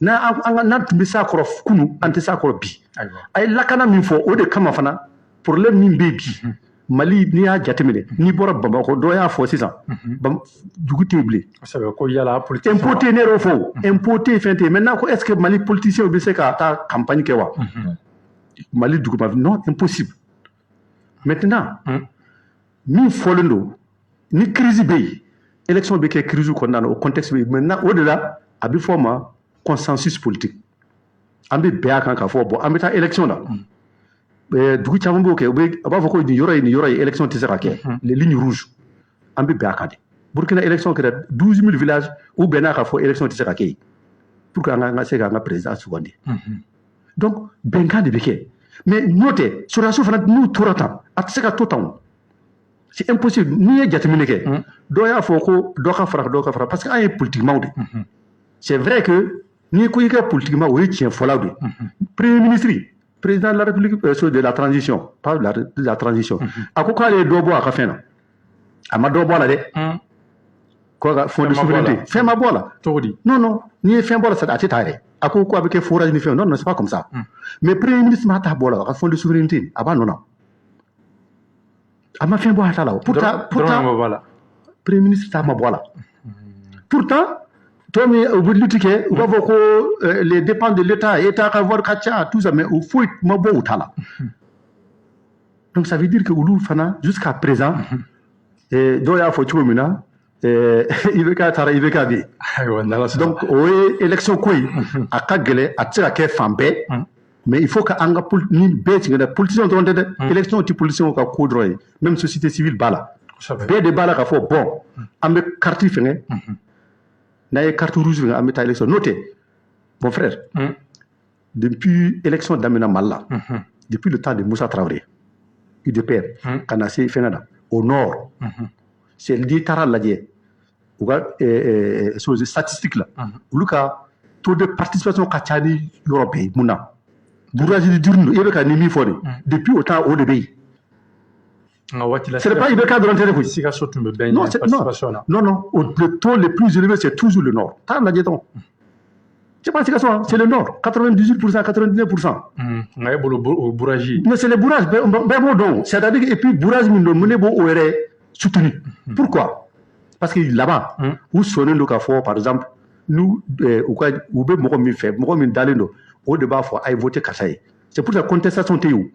N'an an ka n'an tun bɛ s'a kɔrɔ kunun, an tɛ s'a kɔrɔ bi. A ye lakana min fɔ, o de kama fana, problème min bɛ yen bi. Mali, n'i y'a jateminɛ, n'i bɔra Bamakɔ, dɔ y'a fɔ sisan, dugu tɛ yen bilen. Kosɛbɛ, ko yala politique. Impôt tɛ yen, ne yɛrɛ y'o fɔ o. Impôt tɛ yen, fɛn tɛ yen. Maintenant ko est ce que Mali politiciens bɛ se ka taa campagne kɛ wa? Mali duguma, non, impossible. Maintenant, min fɔlen don, ni crise bɛ yen, élection bɛ kɛ crise kɔnɔna na, o contexte bɛ yen. Maintenant, o de la, a bɛ fɔ o ma consensus politique. An bɛ bɛn a kan k'a fɔ, bon, an bɛ taa élection na. Dugu caman b'o kɛ, u bɛ a b'a fɔ ko nin yɔrɔ ye, nin yɔrɔ ye, élection tɛ se ka kɛ, les lignes rouges, an bɛ bɛn a kan de. Burkina, élection kɛra 12 000 villages, u bɛnna k'a fɔ élection tɛ se ka kɛ yen pour que an ka se k'an ka président sugandi. Donc bɛnkan de bɛ kɛ, mais n'o tɛ, sɔrɔdasiw fana, n'u tora tan, a tɛ se ka to tan o, c'est impossible. N'i ye jateminɛ kɛ, dɔ y'a fɔ ko dɔ ka fara, dɔ ka fara, parce que an ye politiquement de. C'est vrai que n'i ko i ka politiquement, o ye tiɲɛ fɔlaw de. Premier ministre, président de la République, de la transition, pas de la transition, a ko k'ale ye dɔ bɔ a ka fɛn na, a ma dɔ bɔ a la dɛ. Ko ka fonds de souveraineté, fɛn ma bɔ a la. Cogo di? Non, non, n'i ye fɛn bɔ a la, a tɛ taa yɛrɛ. A ko ko a bɛ kɛ forage ni fɛn. Non, non, c'est pas comme ça. Mais premier ministre ma taa bɔ a la, a ka fonds de souveraineté, a b'a nɔ na. A ma fɛn bɔ a ta la. Pourtant, premier ministre ta ma bɔ a la. Pourtant, tɔ min u bɛ lutte kɛ, u b'a fɔ ko les dépenses de l'État, État ka wari ka ca, tout ça, mais o foyi ma bɔ u ta la. Donc ça veut dire que olu fana, jusqu'à présent, dɔw y'a fɔ cogo min na, IBK taara, IBK bɛ yen. Donc o ye élection ko ye, a ka gɛlɛn, a tɛ se ka kɛ fan bɛɛ. Mais il faut que an ka ni bɛɛ tigɛ, politicien dɔrɔn tɛ dɛ, élection tɛ politicien ka ko dɔrɔn ye, même société civile b'a la. Bɛɛ de b'a la k'a fɔ, bon, an bɛ carte fɛngɛ. N'a ye carte rouge fɛngɛ, an bɛ taa élection. N'o tɛ, mon frère, depuis élection daminɛ Mali la, depuis le temps de Moussa Traoré, UDPR, ka na se fɛngɛ na, au nord, c'est n'i taara lajɛ u ka chose statistique la, olu ka taux de participation ka ca ni yɔrɔ bɛɛ ye. Mun na? Bourgeoisie dure don, e bɛ ka ni min fɔ de, depuis o temps, o de bɛ yen. Ce n'est pas IBK dɔrɔn tɛ dɛ koyi. Sikaso tun bɛ bɛɛ ɲɛ participation na. Non, non, le taux le plus élevé, c'est toujours le nord. Taa lajɛ dɔrɔn. C'est pas Sikaso, hein, c'est le nord. 98%, 99%. Nka e bolo o bourrage. Mais c'est le bourrage, bɛɛ b'o dɔn. C'est-à-dire, et puis bourrage min don, mun ne b'o yɛrɛ soutenu. Pourquoi? Parce que là-bas, u sɔnnen don k'a fɔ, par exemple, nous, u ka u bɛ mɔgɔ min fɛ, mɔgɔ min dalen don, o de b'a fɔ a ye voté karisa ye. C'est pour ça contestation tɛ yen o.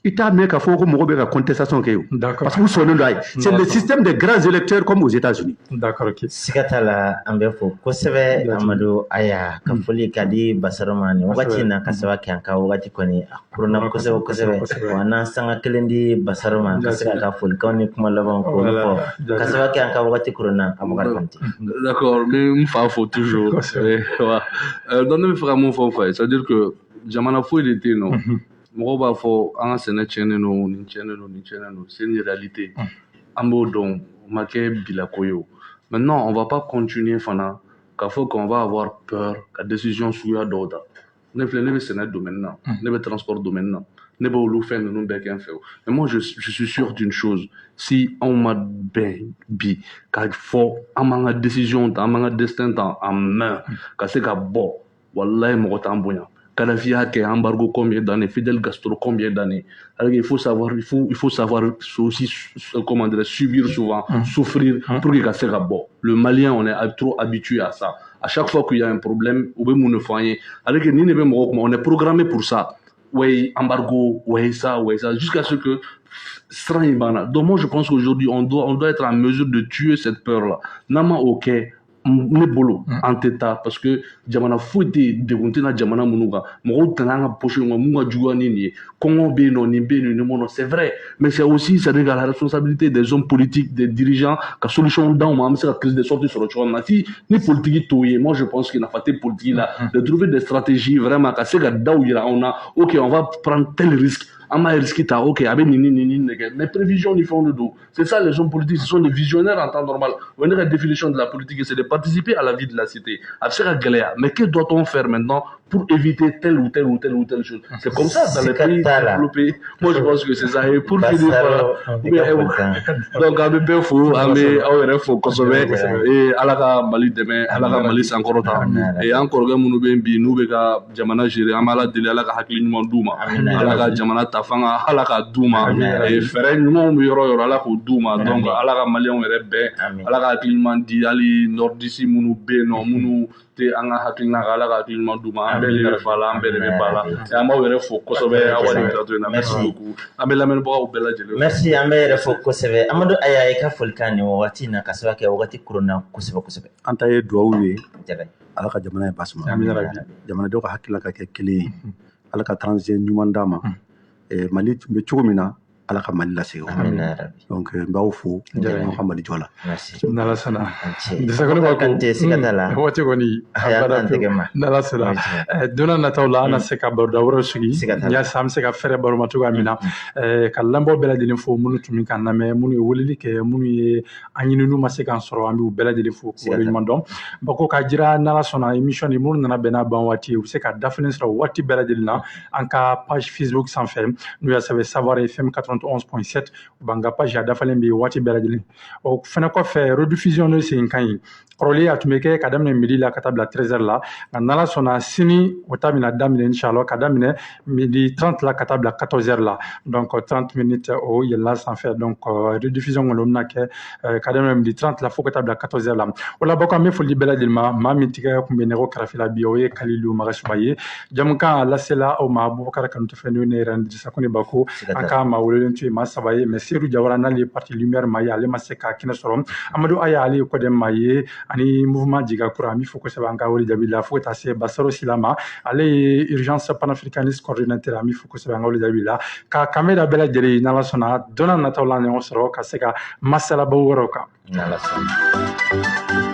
I t'a mɛn k'a fɔ ko mɔgɔ bɛ ka contestation kɛ o. Parce que u sɔnnen don a ye. C'est le système des grands électeurs comme aux États-Unis. D'accord, ok. Siga t'a la, an bɛ fo kosɛbɛ Amadu Aya ka foli ka di Basaro ma nin wagati in na, ka sababu kɛ an ka wagati kɔni a koronna kosɛbɛ kosɛbɛ. Wa n'an sanga kelen di Basaro ma ka se k'a ka folikanw ni kuma labanw k'olu fɔ, ka sababu kɛ an ka wagati koronna, Abubakar Kante. D'accord, n bɛ n fa fo toujours. Donc ne bɛ fɛ ka mun fɔ n fa ye, c'est à dire que jamana foyi de tɛ yen nɔ. Mɔgɔw b'a fɔ an ka sɛnɛ tiɲɛnen don, nin tiɲɛnen don, nin tiɲɛnen don, c'est une réalité, an b'o dɔn, o ma kɛ bilako ye o. Maintenant, on va pas continuer fana k'a fɔ qu'on va avoir peur ka décision suguya dɔw ta. Ne filɛ, ne bɛ sɛnɛ domaine na, ne bɛ transport domaine na, ne b'olu fɛn ninnu bɛɛ kɛ n fɛ o. Mais moi, je suis sûr d'une chose: si anw ma bɛn bi k'a fɔ an b'an ka décision ta, an b'an ka destin ta en main ka se ka bɔ, walahi, mɔgɔ t'an bonya. Kadhafi y'a kɛ embargo combien d'années, Fidel Castro combien d'années. Alors il faut savoir, il faut savoir aussi, comment dire, subir souvent, souffrir pour que ka se ka bɔ. Le Malien, on est trop habitué à ça. À chaque fois qu'il y a un problème, u bɛ mun de fɔ an ye? Alors que ni ne bɛ mɔgɔw kuma, on est programmé pour ça. Ouais, embargo, ouais, ça, ouais, ça, jusqu'à ce que siran in banna. Donc moi, je pense qu'aujourd'hui, on doit être en mesure de tuer cette peur-là. N'an ma o kɛ, ne bolo an tɛ taa, parce que jamana foyi tɛ degun tɛna jamana minnu kan, mɔgɔw tɛna an ka poche kɔnɔ mun ka juguya ni nin ye. Kɔngɔ bɛ yen nɔ, nin bɛ yen nɔ, nin bɛ yen nɔ, c'est vrai, mais c'est aussi, c'est à dire la responsabilité des hommes politiques, des dirigeants, ka solution d'anw ma, an bɛ se ka crise de sortie sɔrɔ cogo min na. Si ni politique t'o ye, moi je pense que nafa tɛ politique la, de trouver des stratégies vraiment ka se ka daw yira anw na. Ok, on va prendre tel risque. An b'a risque ta, ok, a bɛ nin ni nin nin de kɛ, mais prévision ni fɛnw de don. C'est ça les hommes politiques, ce sont des visionnaires en temps normal. O ye ne ka définition de la politique, c'est de participer à la vie de la cité. A bɛ se ka gɛlɛya, mais que doit-on faire maintenant pour éviter telle ou telle ou telle ou telle chose? C'est comme ça dans les pays développés. Moi, je pense que c'est ça. Et pour finir, voilà, donc an bɛ bɛɛ fo, an bɛ aw yɛrɛ fo kosɛbɛ. Et Ala ka Mali dɛmɛ, Ala ka Mali sankɔrɔta. Et an kɔrɔkɛ minnu bɛ yen bi, n'u bɛ ka jamana gérer, an bɛ Ala deli, Ala ka hakili ɲuman d'u ma, Ala ka jamana ta fanga, Ala ka d'u ma, fɛɛrɛ ɲumanw bɛ yɔrɔ o yɔrɔ, Ala k'o d'u ma. Donc Ala ka Maliyɛnw yɛrɛ bɛn, Ala ka hakili ɲuman di hali nordiste minnu bɛ yen nɔ, minnu tɛ an ka hakilina kan, Ala ka hakili ɲuman d'u ma. An bɛɛ de bɛ fa la, an bɛɛ de bɛ ba la. An b'aw yɛrɛ fo kosɛbɛ aw ka nin plateau in na. Merci beaucoup. An bɛ lamɛnnibagaw bɛɛ lajɛlen. Merci, an bɛ yɛrɛ fo kosɛbɛ. Amadu Aya, i ka folikan nin wagati in na, ka sababu kɛ wagati koronna kosɛbɛ kosɛbɛ. An ta ye duwawu ye, Ala ka jamana in basuma, jamanadenw ka hakilina ka kɛ kelen ye, Ala ka transition ɲuman d'a ma. Mali tun bɛ cogo min na, Ala ka Mali lasegin. Donc n b'aw fo aw ka Mali jɔ la. N'Ala sɔnna. Disa ko Kante, siga t'a la. Waati kɔni a bada pewu. N'Ala sɔnna, don n'a nataw la, an na se ka baroda wɛrɛw sigi yaasa an bɛ se ka fɛɛrɛ baro ma cogoya min na, ka lamɛnbaaw bɛɛ lajɛlen fo, minnu tun bɛ k'an lamɛn, minnu ye weleli kɛ, minnu ye an ɲini n'u ma se k'an sɔrɔ, an b'u bɛɛ lajɛlen fo k'u waleɲuman dɔn. Bako k'a jira, n'Ala sɔnna, émission ni minnu nana bɛn n'a ban waati ye, u bɛ se ka dafalen sɔrɔ waati bɛɛ lajɛlen na an ka page Facebook sanfɛ, n'u y'a sɛbɛn Savoir FM 91.7, u b'an ka page a dafalen bɛ yen waati bɛɛ lajɛlen. O fɛnɛ kɔfɛ, rediffusion n'o segin kan ye, kɔrɔlen a tun bɛ kɛ ka daminɛ midi la ka taa bila 13h la, nka n'Ala sɔnna, sini o ta bɛna daminɛ inchallah ka daminɛ midi 30 la ka taa bila 14h la. Donc 30 minutes o yɛlɛla sanfɛ. Donc rediffusion kɔni o bɛna kɛ ka daminɛ midi 30 la fo ka taa bila 14h la. O la Bako, an bɛ foli bɛɛ lajɛlen ma. Maa min tigɛ tun bɛ nɛgɛ kɛrɛfɛ la bi, o ye Kalilu Magasuba ye. Jamukan a lasela aw ma Abubakar Kanute fɛ, n'o ne yɛrɛ Dirisa Kone Bako. An ka maa welelen tun ye maa saba ye, mais Seydou Jawara, n'ale ye parti Lumière maa ye, ale ma se ka kɛnɛ sɔrɔ. Amadu Aya, ale ye CODEM maa ye, ani mouvement Jiga Kura, an bɛ fo kosɛbɛ an ka wele jaabi la. Fo ka taa se Basaro Sila ma, ale ye urgence panafricaniste coordinateur, an bɛ fo kosɛbɛ an ka wele jaabi la. Ka kanbɛ da bɛɛ lajɛlen, n'Ala sɔnna, don n'a nataw la, an ɲɔgɔn sɔrɔ ka se ka masalabaw wɛrɛw kan. N'Ala sɔnna.